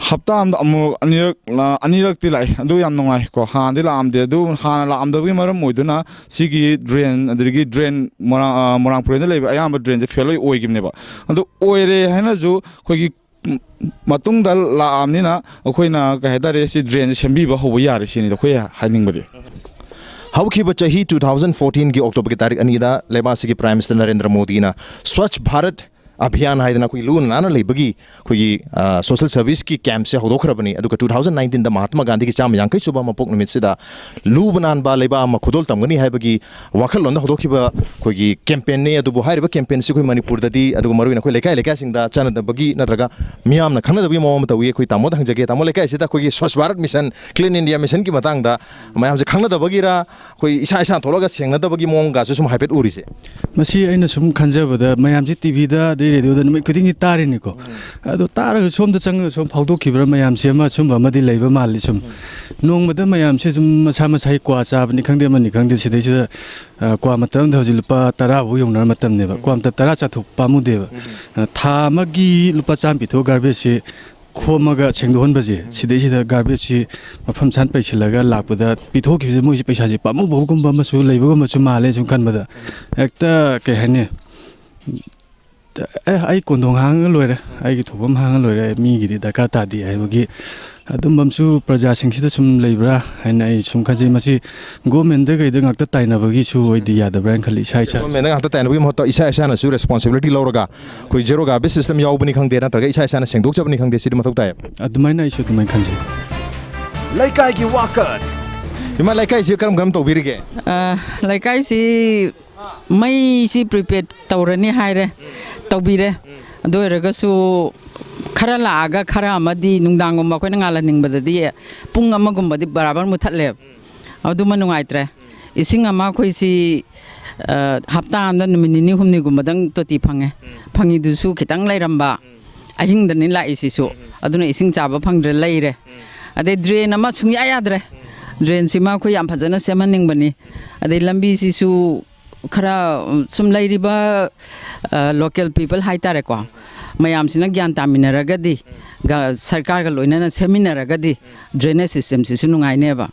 ꯍꯞꯇꯥ ꯑꯃꯗ ꯑꯃꯨꯛ ꯑꯅꯤꯔꯛ ꯂꯥ-, ꯑꯅꯤꯔꯛꯇꯤ ꯂꯥꯛꯑꯦ꯫ ꯑꯗꯨ ꯌꯥꯝ ꯅꯨꯡꯉꯥꯏ ꯀꯣ꯫ ꯍꯥꯟꯅꯗꯤ ꯂꯥꯛꯑꯝꯗꯦ꯫ ꯑꯗꯨ ꯍꯥꯟꯅ ꯂꯥꯛꯑꯝꯗꯕꯒꯤ ꯃꯔꯝ ꯑꯣꯏꯗꯨꯅ ꯁꯤꯒꯤ drain, ꯑꯗꯨꯗꯒꯤ drain ꯃꯣꯏꯔꯥꯡ, ꯑ, ꯃꯣꯏꯔꯥꯡ ꯄꯨꯔꯦꯟꯗ ꯂꯩꯕ ꯑꯌꯥꯝꯕ drainꯁꯦ fail ꯂꯣꯏ ꯑꯣꯏꯈꯤꯕꯅꯦꯕ꯫ ꯑꯗꯨ ꯑꯣꯏꯔꯦ ꯍꯥꯏꯅꯁꯨ ꯑꯩꯈꯣꯏꯒꯤ ꯃꯇꯨꯡꯗ ꯂꯥꯛꯑꯕꯅꯤꯅ ꯑꯩꯈꯣꯏꯅ, ꯀꯩ ꯍꯥꯏꯇꯥꯔꯦ, ꯁꯤ drainꯁꯦ ꯁꯦꯝꯕꯤꯕ ꯍꯧꯕ ꯌꯥꯔꯦ ꯁꯤꯅꯤꯗ ꯑꯩꯈꯣꯏ ꯍꯥꯏꯅꯤꯡꯕꯗꯤ꯫ ꯍꯧꯈꯤꯕ ꯆꯍꯤ two thousand fourteen ꯒꯤ October ꯒꯤ ꯇꯥꯔꯤꯛ ꯑꯅꯤꯗ ꯂꯩꯕꯥꯛ ꯑꯁꯤꯒꯤ Prime Minister ꯅꯔꯦꯟꯗ꯭ꯔ ꯃꯣꯗꯤꯅ Swachh Bharat Abhiyan ꯍꯥꯏꯗꯅ ꯑꯩꯈꯣꯏ ꯂꯨ ꯅꯥꯟꯅ ꯂꯩꯕꯒꯤ ꯑꯩꯈꯣꯏꯒꯤ, ꯑ, social service ꯀꯤ camp ꯁꯦ ꯍꯧꯗꯣꯛꯈ꯭ꯔꯕꯅꯤ꯫ ꯑꯗꯨꯒ two thousand nineteen ꯗ ꯃꯍꯥꯇꯃꯥ ꯒꯥꯟꯙꯤꯒꯤ ꯆꯥꯝꯃ ꯌꯥꯡꯈꯩ ꯁꯨꯕ ꯃꯄꯣꯛ ꯅꯨꯃꯤꯠꯁꯤꯗ ꯂꯨꯕ ꯅꯥꯟꯕ ꯂꯩꯕꯥꯛ ꯑꯃ ꯈꯨꯗꯣꯜ ꯇꯝꯒꯅꯤ ꯍꯥꯏꯕꯒꯤ ꯋꯥꯈꯜꯂꯣꯟꯗ ꯍꯧꯗꯣꯛꯈꯤꯕ ꯑꯩꯈꯣꯏꯒꯤ campaign ꯅꯤ꯫ ꯑꯗꯨꯕꯨ ꯍꯥꯏꯔꯤꯕ campaign ꯁꯤ ꯑꯩꯈꯣꯏ ꯃꯅꯤꯄꯨꯔꯗꯗꯤ, ꯑꯗꯨꯒ ꯃꯔꯨꯑꯣꯏꯅ ꯑꯩꯈꯣꯏ ꯂꯩꯀꯥꯏ ꯂꯩꯀꯥꯏꯁꯤꯡꯗ ꯆꯠꯅꯗꯕꯒꯤ ꯅꯠꯇ꯭ꯔꯒ ꯃꯤꯌꯥꯝꯅ ꯈꯪꯅꯗꯕꯒꯤ ꯃꯑꯣꯡ ꯑꯃ ꯇꯧꯏ꯫ ꯑꯩꯈꯣꯏ ꯇꯥꯃꯣꯗ ꯍꯪꯖꯒꯦ꯫ ꯇꯥꯃꯣ, ꯂꯩꯀꯥꯏꯁꯤꯗ ꯑꯩꯈꯣꯏꯒꯤ Swachh Bharat Mission, Clean India Mission ꯒꯤ ꯃꯇꯥꯡꯗ ꯃꯌꯥꯝꯁꯦ ꯈꯪꯅꯗꯕꯒꯤꯔ, ꯑꯩꯈꯣꯏ ꯏꯁꯥ ꯏꯁꯥꯅ ꯊꯣꯛꯂꯒ ꯁꯦꯡꯅꯗꯕꯒꯤ ꯃꯑꯣꯡꯒꯁꯨ ꯁꯨꯝ ꯍꯥꯏꯐꯦꯠ ꯎꯔꯤꯁꯦ? ꯃꯁꯤ ꯑꯩꯅ ꯁꯨꯝ ꯈꯟꯖꯕꯗ, ꯃꯌꯥꯝꯁꯤ ꯇꯤ ꯚꯤꯗ ꯑꯗꯩ ꯔꯦꯗꯤꯑꯣꯗ ꯅꯨꯃꯤꯠ ꯈꯨꯗꯤꯡꯒꯤ ꯇꯥꯔꯤꯅꯤꯀꯣ꯫ ꯑꯗꯣ ꯇꯥꯔꯒ ꯁꯣꯝꯗ ꯆꯪꯉꯒ ꯁꯨꯝ ꯐꯥꯎꯗꯣꯛꯈꯤꯕ꯭ꯔꯥ, ꯃꯌꯥꯝꯁꯤ ꯑꯃ ꯑꯁꯨꯝꯕ ꯑꯃꯗꯤ ꯂꯩꯕ ꯃꯥꯜꯂꯤ꯫ ꯁꯨꯝ ꯅꯣꯡꯃꯗ ꯃꯌꯥꯝꯁꯦ ꯁꯨꯝ ꯃꯁꯥ ꯃꯁꯥꯒꯤ ꯀ꯭ꯋꯥ ꯆꯥꯕꯅꯤ ꯈꯪꯗꯦ, ꯑꯃꯅꯤ ꯈꯪꯗꯦ, ꯁꯤꯗꯩꯁꯤꯗ, ꯑ, ꯀ꯭ꯋꯥ ꯃꯇꯝꯗ ꯍꯧꯖꯤꯛ ꯂꯨꯄꯥ ꯇꯔꯥ ꯐꯥꯎ ꯌꯧꯅꯔ ꯃꯇꯝꯅꯦꯕ꯫ ꯀ꯭ꯋꯥ ꯃꯇꯝ ꯇꯔꯥ ꯆꯥꯊꯣꯛ ꯄꯥꯝꯃꯨꯗꯦꯕ꯫ ꯑ, ꯊꯥ ꯑꯃꯒꯤ ꯂꯨꯄꯥ ꯆꯥꯝꯃ ꯄꯤꯊꯣꯛꯑ garbage ꯁꯤ ꯈꯣꯝꯃꯒ ꯁꯦꯡꯗꯣꯛꯍꯟꯕꯁꯦ, ꯁꯤꯗꯩꯁꯤꯗ garbage ꯁꯤ ꯃꯐꯝ ꯆꯥꯅ ꯄꯩꯁꯤꯜꯂꯒ ꯂꯥꯛꯄꯗ ꯄꯤꯊꯣꯛꯈꯤꯕꯁꯦ, ꯃꯣꯏꯁꯤ ꯄꯩꯁꯥꯁꯦ ꯄꯥꯝꯃꯨꯕꯒꯨꯝꯕ ꯑꯃꯁꯨ ꯂꯩꯕꯒꯨꯝꯕꯁꯨ ꯃꯥꯜꯂꯦ ꯁꯨꯝ ꯈꯟꯕꯗ꯫ ꯍꯦꯛꯇ ꯀꯩ ꯍꯥꯏꯅꯤ, ꯑꯦ, ꯑꯩ ꯀꯣꯟꯊꯣꯡ ꯍꯥꯡꯉ ꯂꯣꯏꯔꯦ, ꯑꯩꯒꯤ ꯊꯣꯛꯐꯝ ꯍꯥꯡꯉ ꯂꯣꯏꯔꯦ, ꯃꯤꯒꯤꯗꯤ ꯗꯔꯀꯥꯔ ꯇꯥꯗꯦ ꯍꯥꯏꯕꯒꯤ ꯑꯗꯨꯝꯕ ꯑꯃꯁꯨ ꯄ꯭ꯔꯖꯥꯁꯤꯡꯁꯤꯗ ꯁꯨꯝ ꯂꯩꯕ꯭ꯔꯥ ꯍꯥꯏꯅ ꯑꯩ ꯁꯨꯝ ꯈꯟꯖꯩ꯫ ꯃꯁꯤ government ꯀꯩꯗ ꯉꯥꯛꯇ ꯇꯥꯏꯅꯕꯒꯤꯁꯨ ꯑꯣꯏꯗꯤ ꯌꯥꯗꯕ꯭ꯔꯥ ꯍꯥꯏꯅ ꯈꯜꯂꯤ, ꯏꯁꯥ ꯏꯁꯥ꯫ Government ꯉꯥꯛꯇ ꯇꯥꯏꯅꯕꯒꯤ ꯃꯍꯨꯠꯇ ꯏꯁꯥ ꯏꯁꯥꯅꯁꯨ responsibility ꯂꯧꯔꯒ, ꯑꯩꯈꯣꯏ zero garbage system ꯌꯥꯎꯕꯅꯤ ꯈꯪꯗꯦ, ꯅꯠꯇ꯭ꯔꯒ ꯏꯁꯥ ꯏꯁꯥꯅ ꯁꯦꯡꯗꯣꯛꯆꯕꯅꯤ ꯈꯪꯗꯦ, ꯁꯤꯗꯤ ꯃꯊꯧ ꯇꯥꯏꯌꯦꯕ꯫ ꯑꯗꯨꯃꯥꯏꯅ ꯑꯩꯁꯨ ꯑꯗꯨꯃꯥꯏꯅ ꯈꯟꯖꯩ꯫ ꯂꯩꯀꯥꯏꯒꯤ ꯋꯥꯀꯠ꯫ ꯏꯃꯥ, ꯂꯩꯀꯥꯏꯁꯤ ꯀꯔꯝ ꯀꯔꯝ ꯇꯧꯕꯤꯔꯤꯒꯦ? ꯑ, ꯂꯩꯀꯥꯏꯁꯤ ꯃꯩꯁꯤ prepaid ꯇꯧꯔꯅꯤ ꯍꯥꯏꯔꯦ, ꯇꯧꯕꯤꯔꯦ꯫ ꯑꯗꯨ ꯑꯣꯏꯔꯒꯁꯨ ꯈꯔ ꯂꯥꯛꯑꯒ ꯈꯔ ꯑꯃꯗꯤ ꯅꯨꯡꯗꯥꯡꯒꯨꯝꯕ ꯑꯩꯈꯣꯏꯅ ꯉꯥꯜꯍꯟꯅꯤꯡꯕꯗꯗꯤ ꯄꯨꯡ ꯑꯃꯒꯨꯝꯕꯗꯤ ꯕꯔꯥꯕꯔ ꯃꯨꯠꯊꯠꯂꯦ꯫ ꯑꯗꯨꯃ ꯅꯨꯡꯉꯥꯏꯇ꯭ꯔꯦ꯫ ꯏꯁꯤꯡ ꯑꯃ ꯑꯩꯈꯣꯏꯁꯤ, ꯑ, ꯍꯞꯇꯥ ꯑꯃꯗ ꯅꯨꯃꯤꯠ ꯅꯤꯅꯤ ꯍꯨꯝꯅꯤꯒꯨꯝꯕꯗꯪ ꯇꯣꯇꯤ ꯐꯪꯉꯦ꯫ ꯐꯪꯉꯤꯗꯨꯁꯨ ꯈꯤꯇꯪ ꯂꯩꯔꯝꯕ, ꯑꯍꯤꯡꯗꯅꯤ ꯂꯥꯛꯏꯁꯤꯁꯨ꯫ ꯑꯗꯨꯅ ꯏꯁꯤꯡ ꯆꯥꯕ ꯐꯪꯗ꯭ꯔꯦ, ꯂꯩꯔꯦ꯫ ꯑꯗꯩ drain ꯑꯃ ꯁꯨꯡꯌꯥ ꯌꯥꯗ꯭ꯔꯦ꯫ Drain ꯁꯤꯃ ꯑꯩꯈꯣꯏ ꯌꯥꯝ ꯐꯖꯅ ꯁꯦꯝꯍꯟꯅꯤꯡꯕꯅꯤ꯫ ꯑꯗꯩ ꯂꯝꯕꯤꯁꯤꯁꯨ ꯈꯔ, ꯎꯝ, ꯁꯨꯝ ꯂꯩꯔꯤꯕ, ꯑ, local people ꯍꯥꯏꯇꯥꯔꯦꯀꯣ, ꯃꯌꯥꯝꯁꯤꯅ ꯒ꯭ꯌꯥꯟ ꯇꯥꯃꯤꯟꯅꯔꯒꯗꯤ, ꯒ-, ꯁꯔꯀꯥꯔꯒ ꯂꯣꯏꯅꯅ ꯁꯦꯝꯃꯤꯟꯅꯔꯒꯗꯤ drainage system ꯁꯤꯁꯨ ꯅꯨꯡꯉꯥꯏꯅꯦꯕ꯫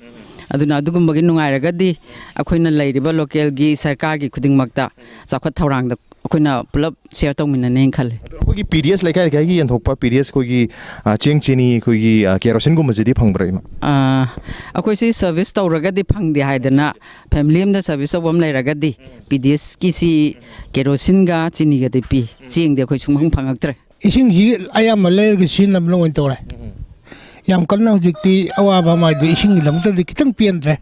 ꯑꯗꯨꯅ ꯑꯗꯨꯒꯨꯝꯕꯒꯤ ꯅꯨꯡꯉꯥꯏꯔꯒꯗꯤ ꯑꯩꯈꯣꯏꯅ ꯂꯩꯔꯤꯕ local ꯒꯤ ꯁꯔꯀꯥꯔꯒꯤ ꯈꯨꯗꯤꯡꯃꯛꯇ ꯆꯥꯎꯈꯠ ꯊꯧꯔꯥꯡꯗ ꯑꯩꯈꯣꯏꯅ ꯄꯨꯂꯞ ꯁꯤꯌꯔ ꯇꯧꯃꯤꯟꯅꯅꯦꯅ ꯈꯜꯂꯦ꯫ ꯑꯗꯣ ꯑꯩꯈꯣꯏꯒꯤ ꯄꯤ ꯗꯤ ꯑꯦꯁ ꯂꯩꯀꯥꯏ ꯂꯩꯀꯥꯏꯒꯤ ꯌꯦꯟꯊꯣꯛꯄ ꯄꯤ ꯗꯤ ꯑꯦꯁ ꯑꯩꯈꯣꯏꯒꯤ, ꯑ, ꯆꯦꯡ, ꯆꯤꯅꯤ, ꯑꯩꯈꯣꯏꯒꯤ, ꯑ, ꯀꯦꯔꯣꯁꯤꯟꯒꯨꯝꯕꯁꯤꯗꯤ ꯐꯪꯕ꯭ꯔꯥ, ꯏꯃꯥ? ꯑ, ꯑꯩꯈꯣꯏꯁꯤ ꯁꯔꯚꯤꯁ ꯇꯧꯔꯒꯗꯤ ꯐꯪꯗꯦ ꯍꯥꯏꯗꯅ, ꯐꯦꯃꯤꯂꯤ ꯑꯃꯗ ꯁꯔꯚꯤꯁ ꯇꯧꯕ ꯑꯃ ꯂꯩꯔꯒꯗꯤ ꯄꯤ ꯗꯤ ꯑꯦꯁꯀꯤꯁꯤ ꯀꯦꯔꯣꯁꯤꯟꯒ ꯆꯤꯅꯤꯒꯗꯤ ꯄꯤ, ꯆꯦꯡꯗꯤ ꯑꯩꯈꯣꯏ ꯁꯨꯡꯐꯪ ꯐꯪꯉꯛꯇ꯭ꯔꯦ꯫ ꯏꯁꯤꯡꯁꯤ ꯑꯌꯥꯝꯕ ꯂꯩꯔꯒ ꯁꯤꯖꯤꯟꯅꯕꯅ ꯑꯣꯏꯅ ꯇꯧꯔꯦ꯫ ꯌꯥꯝ ꯀꯟꯅ ꯍꯧꯖꯤꯛꯇꯤ ꯑꯋꯥꯕ ꯑꯃ ꯍꯥꯏꯗꯨ ꯏꯁꯤꯡꯒꯤꯗꯃꯛꯇꯗꯤ ꯈꯤꯇꯪ ꯄꯦꯟꯗ꯭ꯔꯦ꯫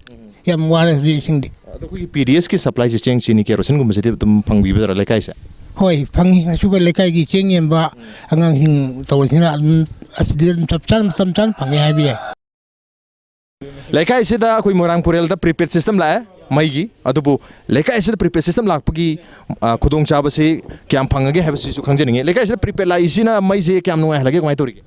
ꯌꯥꯝ ꯋꯥꯔꯦ ꯍꯧꯖꯤꯛ ꯏꯁꯤꯡꯗꯤ꯫ ꯑꯗꯣ ꯑꯩꯈꯣꯏꯒꯤ ꯄꯤ ꯗꯤ ꯑꯦꯁꯀꯤ ꯁꯄ꯭ꯂꯥꯏꯁꯦ, ꯆꯦꯡ, ꯆꯤꯅꯤ, ꯀꯦꯔꯣꯁꯤꯟꯒꯨꯝꯕꯁꯤꯗꯤ ꯑꯗꯨꯝ ꯐꯪꯕꯤꯕꯗꯔ ꯂꯩꯀꯥꯏꯁꯦ? ꯍꯣꯏ, ꯐꯪꯉꯤ꯫ ꯑꯁꯨꯒ ꯂꯩꯀꯥꯏꯒꯤ ꯆꯦꯡ ꯌꯦꯟꯕ ꯑꯉꯥꯡꯁꯤꯡ ꯇꯧꯔꯤꯁꯤꯅ ꯑꯗꯨꯝ ꯑꯁꯤꯗꯤ ꯑꯗꯨꯝ ꯆꯞ ꯆꯥꯅ, ꯃꯇꯝ ꯆꯥꯅ ꯐꯪꯉꯦ ꯍꯥꯏꯕ ꯌꯥꯏ꯫ ꯂꯩꯀꯥꯏꯁꯤꯗ ꯑꯩꯈꯣꯏ ꯃꯣꯏꯔꯥꯡ ꯄꯨꯔꯦꯜꯗ ꯄ꯭ꯔꯤꯄꯦꯗ ꯁꯤꯁꯇꯦꯝ ꯂꯥꯛꯑꯦ ꯃꯩꯒꯤ, ꯑꯗꯨꯕꯨ ꯂꯩꯀꯥꯏꯁꯤꯗ ꯄ꯭ꯔꯤꯄꯦꯗ ꯁꯤꯁꯇꯦꯝ ꯂꯥꯛꯄꯒꯤ, ꯑ, ꯈꯨꯗꯣꯡꯆꯥꯕꯁꯤ ꯀꯌꯥꯝ ꯐꯪꯉꯒꯦ ꯍꯥꯏꯕꯁꯤꯁꯨ ꯈꯪꯖꯅꯤꯡꯉꯤ꯫ ꯂꯩꯀꯥꯏꯁꯤꯗ ꯄ꯭ꯔꯤꯄꯦꯗ ꯂꯥꯛꯏꯁꯤꯅ ꯃꯩꯁꯦ ꯀꯌꯥꯝ ꯅꯨꯡꯉꯥꯏꯍꯜꯂꯒꯦ, ꯀꯃꯥꯏꯅ ꯇꯧꯔꯤꯒꯦ?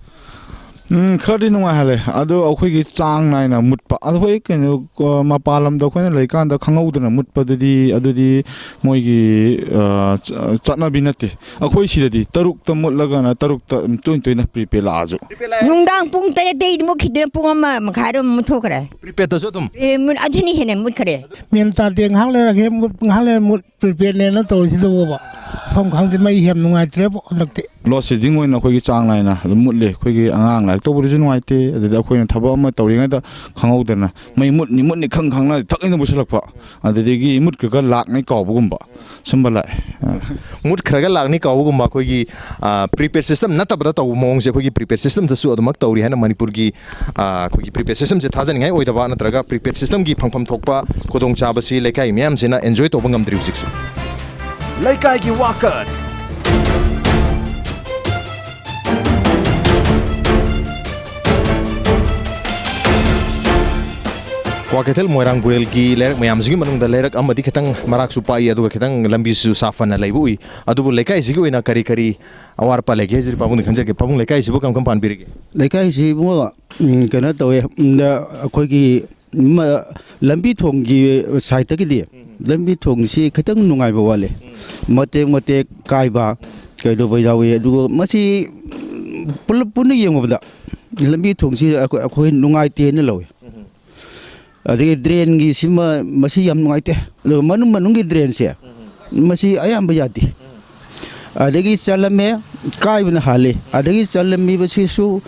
ꯎꯝ, ꯈꯔꯗꯤ ꯅꯨꯡꯉꯥꯏꯍꯜꯂꯦ꯫ ꯑꯗꯣ ꯑꯩꯈꯣꯏꯒꯤ ꯆꯥꯡ ꯅꯥꯏꯅ ꯃꯨꯠꯄ, ꯑꯗꯣ ꯍꯣꯏ, ꯀꯩꯅꯣ, ꯀꯣ-, ꯃꯄꯥꯟ ꯂꯝꯗ ꯑꯩꯈꯣꯏꯅ ꯂꯩꯀꯥꯟꯗ ꯈꯪꯍꯧꯗꯅ ꯃꯨꯠꯄꯗꯨꯗꯤ, ꯑꯗꯨꯗꯤ ꯃꯣꯏꯒꯤ, ꯑ, ꯆ-, ꯆꯠꯅꯕꯤ ꯅꯠꯇꯦ꯫ ꯑꯩꯈꯣꯏ ꯁꯤꯗꯗꯤ ꯇꯔꯨꯛꯇ ꯃꯨꯠꯂꯒꯅ ꯇꯔꯨꯛꯇ ꯑꯗꯨꯝ ꯇꯣꯏꯅ ꯇꯣꯏꯅ ꯄ꯭ꯔꯤꯄꯦꯗ ꯂꯥꯛꯑꯁꯨ꯫ ꯅꯨꯡꯗꯥꯡ ꯄꯨꯡ ꯇꯔꯦꯠꯇꯩ ꯃꯨꯠꯈꯤꯗꯅ ꯄꯨꯡ ꯑꯃ ꯃꯈꯥꯏꯔꯣꯝ ꯃꯨꯠꯊꯣꯛꯈ꯭ꯔꯦ꯫ ꯄ꯭ꯔꯤꯄꯦꯗꯇꯁꯨ ꯑꯗꯨꯝ? ꯑꯦ, ꯃꯨꯠ-, ꯑꯗꯨꯅ ꯍꯦꯟꯅ ꯃꯨꯠꯈ꯭ꯔꯦ꯫ ꯃꯦꯟ ꯇꯥꯗꯦ, ꯉꯥꯏꯍꯥꯛ ꯂꯩꯔꯒ ꯍꯦꯛ ꯃꯨꯠ, ꯉꯥꯏꯍꯥꯛ ꯂꯩꯔ ꯃꯨꯠ꯫ ꯄ꯭ꯔꯤꯄꯦꯗꯅꯦꯅ ꯇꯧꯔꯤꯁꯤꯗꯕꯨꯕ ꯃꯐꯝ ꯈꯪꯗꯦ, ꯃꯩ ꯌꯥꯝ ꯅꯨꯡꯉꯥꯏꯇ꯭ꯔꯦꯕ ꯍꯟꯗꯛꯇꯤ꯫ ꯂꯣꯗ ꯁꯦꯗꯤꯡ ꯑꯣꯏꯅ ꯑꯩꯈꯣꯏꯒꯤ ꯆꯥꯡ ꯅꯥꯏꯅ ꯑꯗꯨꯝ ꯃꯨꯠꯂꯦ꯫ ꯑꯩꯈꯣꯏꯒꯤ ꯑꯉꯥꯡ ꯂꯥꯏꯔꯤꯛ ꯇꯧꯕꯗꯁꯨ ꯅꯨꯡꯉꯥꯏꯇꯦ, ꯑꯗꯨꯗ ꯑꯩꯈꯣꯏꯅ ꯊꯕꯛ ꯑꯃ ꯇꯧꯔꯤꯉꯩꯗ ꯈꯪꯍꯧꯗꯅ ꯃꯩ ꯃꯨꯠꯅꯤ ꯃꯨꯠꯅꯤ ꯈꯪ ꯈꯪꯅ ꯊꯛ ꯍꯦꯛꯇ ꯃꯨꯠꯁꯤꯜꯂꯛꯄ, ꯑꯗꯨꯗꯒꯤ ꯃꯨꯠꯈ꯭ꯔꯒ ꯂꯥꯛꯅꯤ ꯀꯥꯎꯕꯒꯨꯝꯕ ꯁꯨꯝꯕ ꯂꯥꯛꯑꯦ꯫ ꯑ꯫ ꯃꯨꯠꯈ꯭ꯔꯒ ꯂꯥꯛꯅꯤ ꯀꯥꯎꯕꯒꯨꯝꯕ ꯑꯩꯈꯣꯏꯒꯤ, ꯑ, ꯄ꯭ꯔꯤꯄꯦꯗ ꯁꯤꯁꯇꯦꯝ ꯅꯠꯇꯕꯗ ꯇꯧꯕ ꯃꯑꯣꯡꯁꯦ ꯑꯩꯈꯣꯏꯒꯤ ꯄ꯭ꯔꯤꯄꯦꯗ ꯁꯤꯁꯇꯦꯝꯗꯁꯨ ꯑꯗꯨꯃꯛ ꯇꯧꯔꯤ ꯍꯥꯏꯅ ꯃꯅꯤꯄꯨꯔꯒꯤ, ꯑ, ꯑꯩꯈꯣꯏꯒꯤ ꯄ꯭ꯔꯤꯄꯦꯗ ꯁꯤꯁꯇꯦꯝꯁꯦ ꯊꯥꯖꯅꯤꯡꯉꯥꯏ ꯑꯣꯏꯗꯕ ꯅꯠꯇ꯭ꯔꯒ ꯄ꯭ꯔꯤꯄꯦꯗ ꯁꯤꯁꯇꯦꯝꯒꯤ ꯐꯪꯐꯝ ꯊꯣꯛꯄ ꯈꯨꯗꯣꯡꯆꯥꯕꯁꯤ ꯂꯩꯀꯥꯏ ꯃꯤꯌꯥꯝꯁꯤꯅ ꯑꯦꯟꯖꯣꯏ ꯇꯧꯕ ꯉꯝꯗ꯭ꯔꯤ ꯍꯧꯖꯤꯛꯁꯨ꯫ ꯂꯩꯀꯥꯏꯒꯤ ꯋꯥꯀꯠ꯫ ꯀ꯭ꯋꯥꯀꯩꯊꯦꯜ ꯃꯣꯏꯔꯥꯡ ꯄꯨꯔꯦꯜꯒꯤ ꯂꯩꯔꯛ ꯃꯌꯥꯝꯁꯤꯒꯤ ꯃꯅꯨꯡꯗ ꯂꯩꯔꯛ ꯑꯃꯗꯤ ꯈꯤꯇꯪ ꯃꯔꯥꯛꯁꯨ ꯄꯥꯛꯏ, ꯑꯗꯨꯒ ꯈꯤꯇꯪ ꯂꯝꯕꯤꯁꯨ ꯁꯥꯐꯅ ꯂꯩꯕ ꯎꯏ꯫ ꯑꯗꯨꯕꯨ ꯂꯩꯀꯥꯏꯁꯤꯒꯤ ꯑꯣꯏꯅ ꯀꯔꯤ ꯀꯔꯤ ꯑꯋꯥꯠ ꯑꯄꯥ ꯂꯩꯒꯦ ꯍꯥꯏꯁꯤꯗꯤ ꯄꯥꯕꯨꯡꯗ ꯈꯪꯖꯔꯛꯀꯦ꯫ ꯄꯥꯕꯨꯡ, ꯂꯩꯀꯥꯏꯁꯤꯕꯨ ꯀꯔꯝ ꯀꯔꯝ ꯄꯥꯟꯕꯤꯔꯤꯒꯦ? ꯂꯩꯀꯥꯏꯁꯤ ꯏꯕꯨꯡꯉꯣ, ꯎꯝ, ꯀꯩꯅꯣ ꯇꯧꯋꯦ, ꯎꯝ, ꯗ, ꯑꯩꯈꯣꯏꯒꯤ ꯃ-, ꯂꯝꯕꯤ ꯊꯣꯡꯒꯤ ꯁꯥꯏꯠꯇꯒꯤꯗꯤ ꯂꯝꯕꯤ ꯊꯣꯡꯁꯤ ꯈꯤꯇꯪ ꯅꯨꯡꯉꯥꯏꯕ ꯋꯥꯠꯂꯦ꯫ ꯃꯇꯦꯛ ꯃꯇꯦꯛ ꯀꯥꯏꯕ ꯀꯩꯗꯧꯕ ꯌꯥꯎꯏ꯫ ꯑꯗꯨꯒ ꯃꯁꯤ, ꯎꯝ, ꯄꯨꯂꯞ ꯄꯨꯟꯅ ꯌꯦꯡꯉꯨꯕꯗ ꯂꯝꯕꯤ ꯊꯣꯡꯁꯤ ꯑꯩꯈꯣꯏ, ꯑꯩꯈꯣꯏ ꯅꯨꯡꯉꯥꯏꯇꯦꯅ ꯂꯧꯏ꯫ ꯑꯗꯒꯤ ꯗ꯭ꯔꯦꯟꯒꯤ ꯁꯤꯃ, ꯃꯁꯤ ꯌꯥꯝ ꯅꯨꯡꯉꯥꯏꯇꯦ꯫ ꯑꯗꯨꯒ ꯃꯅꯨꯡ, ꯃꯅꯨꯡꯒꯤ ꯗ꯭ꯔꯦꯟꯁꯦ, ꯃꯁꯤ ꯑꯌꯥꯝꯕ ꯌꯥꯗꯦ꯫ ꯑꯗꯒꯤ ꯆꯜꯂꯝꯃꯦ, ꯀꯥꯏꯕꯅ ꯍꯥꯜꯂꯤ꯫ ꯑꯗꯒꯤ ꯆꯜꯂꯝꯃꯤꯕꯁꯤꯁꯨ,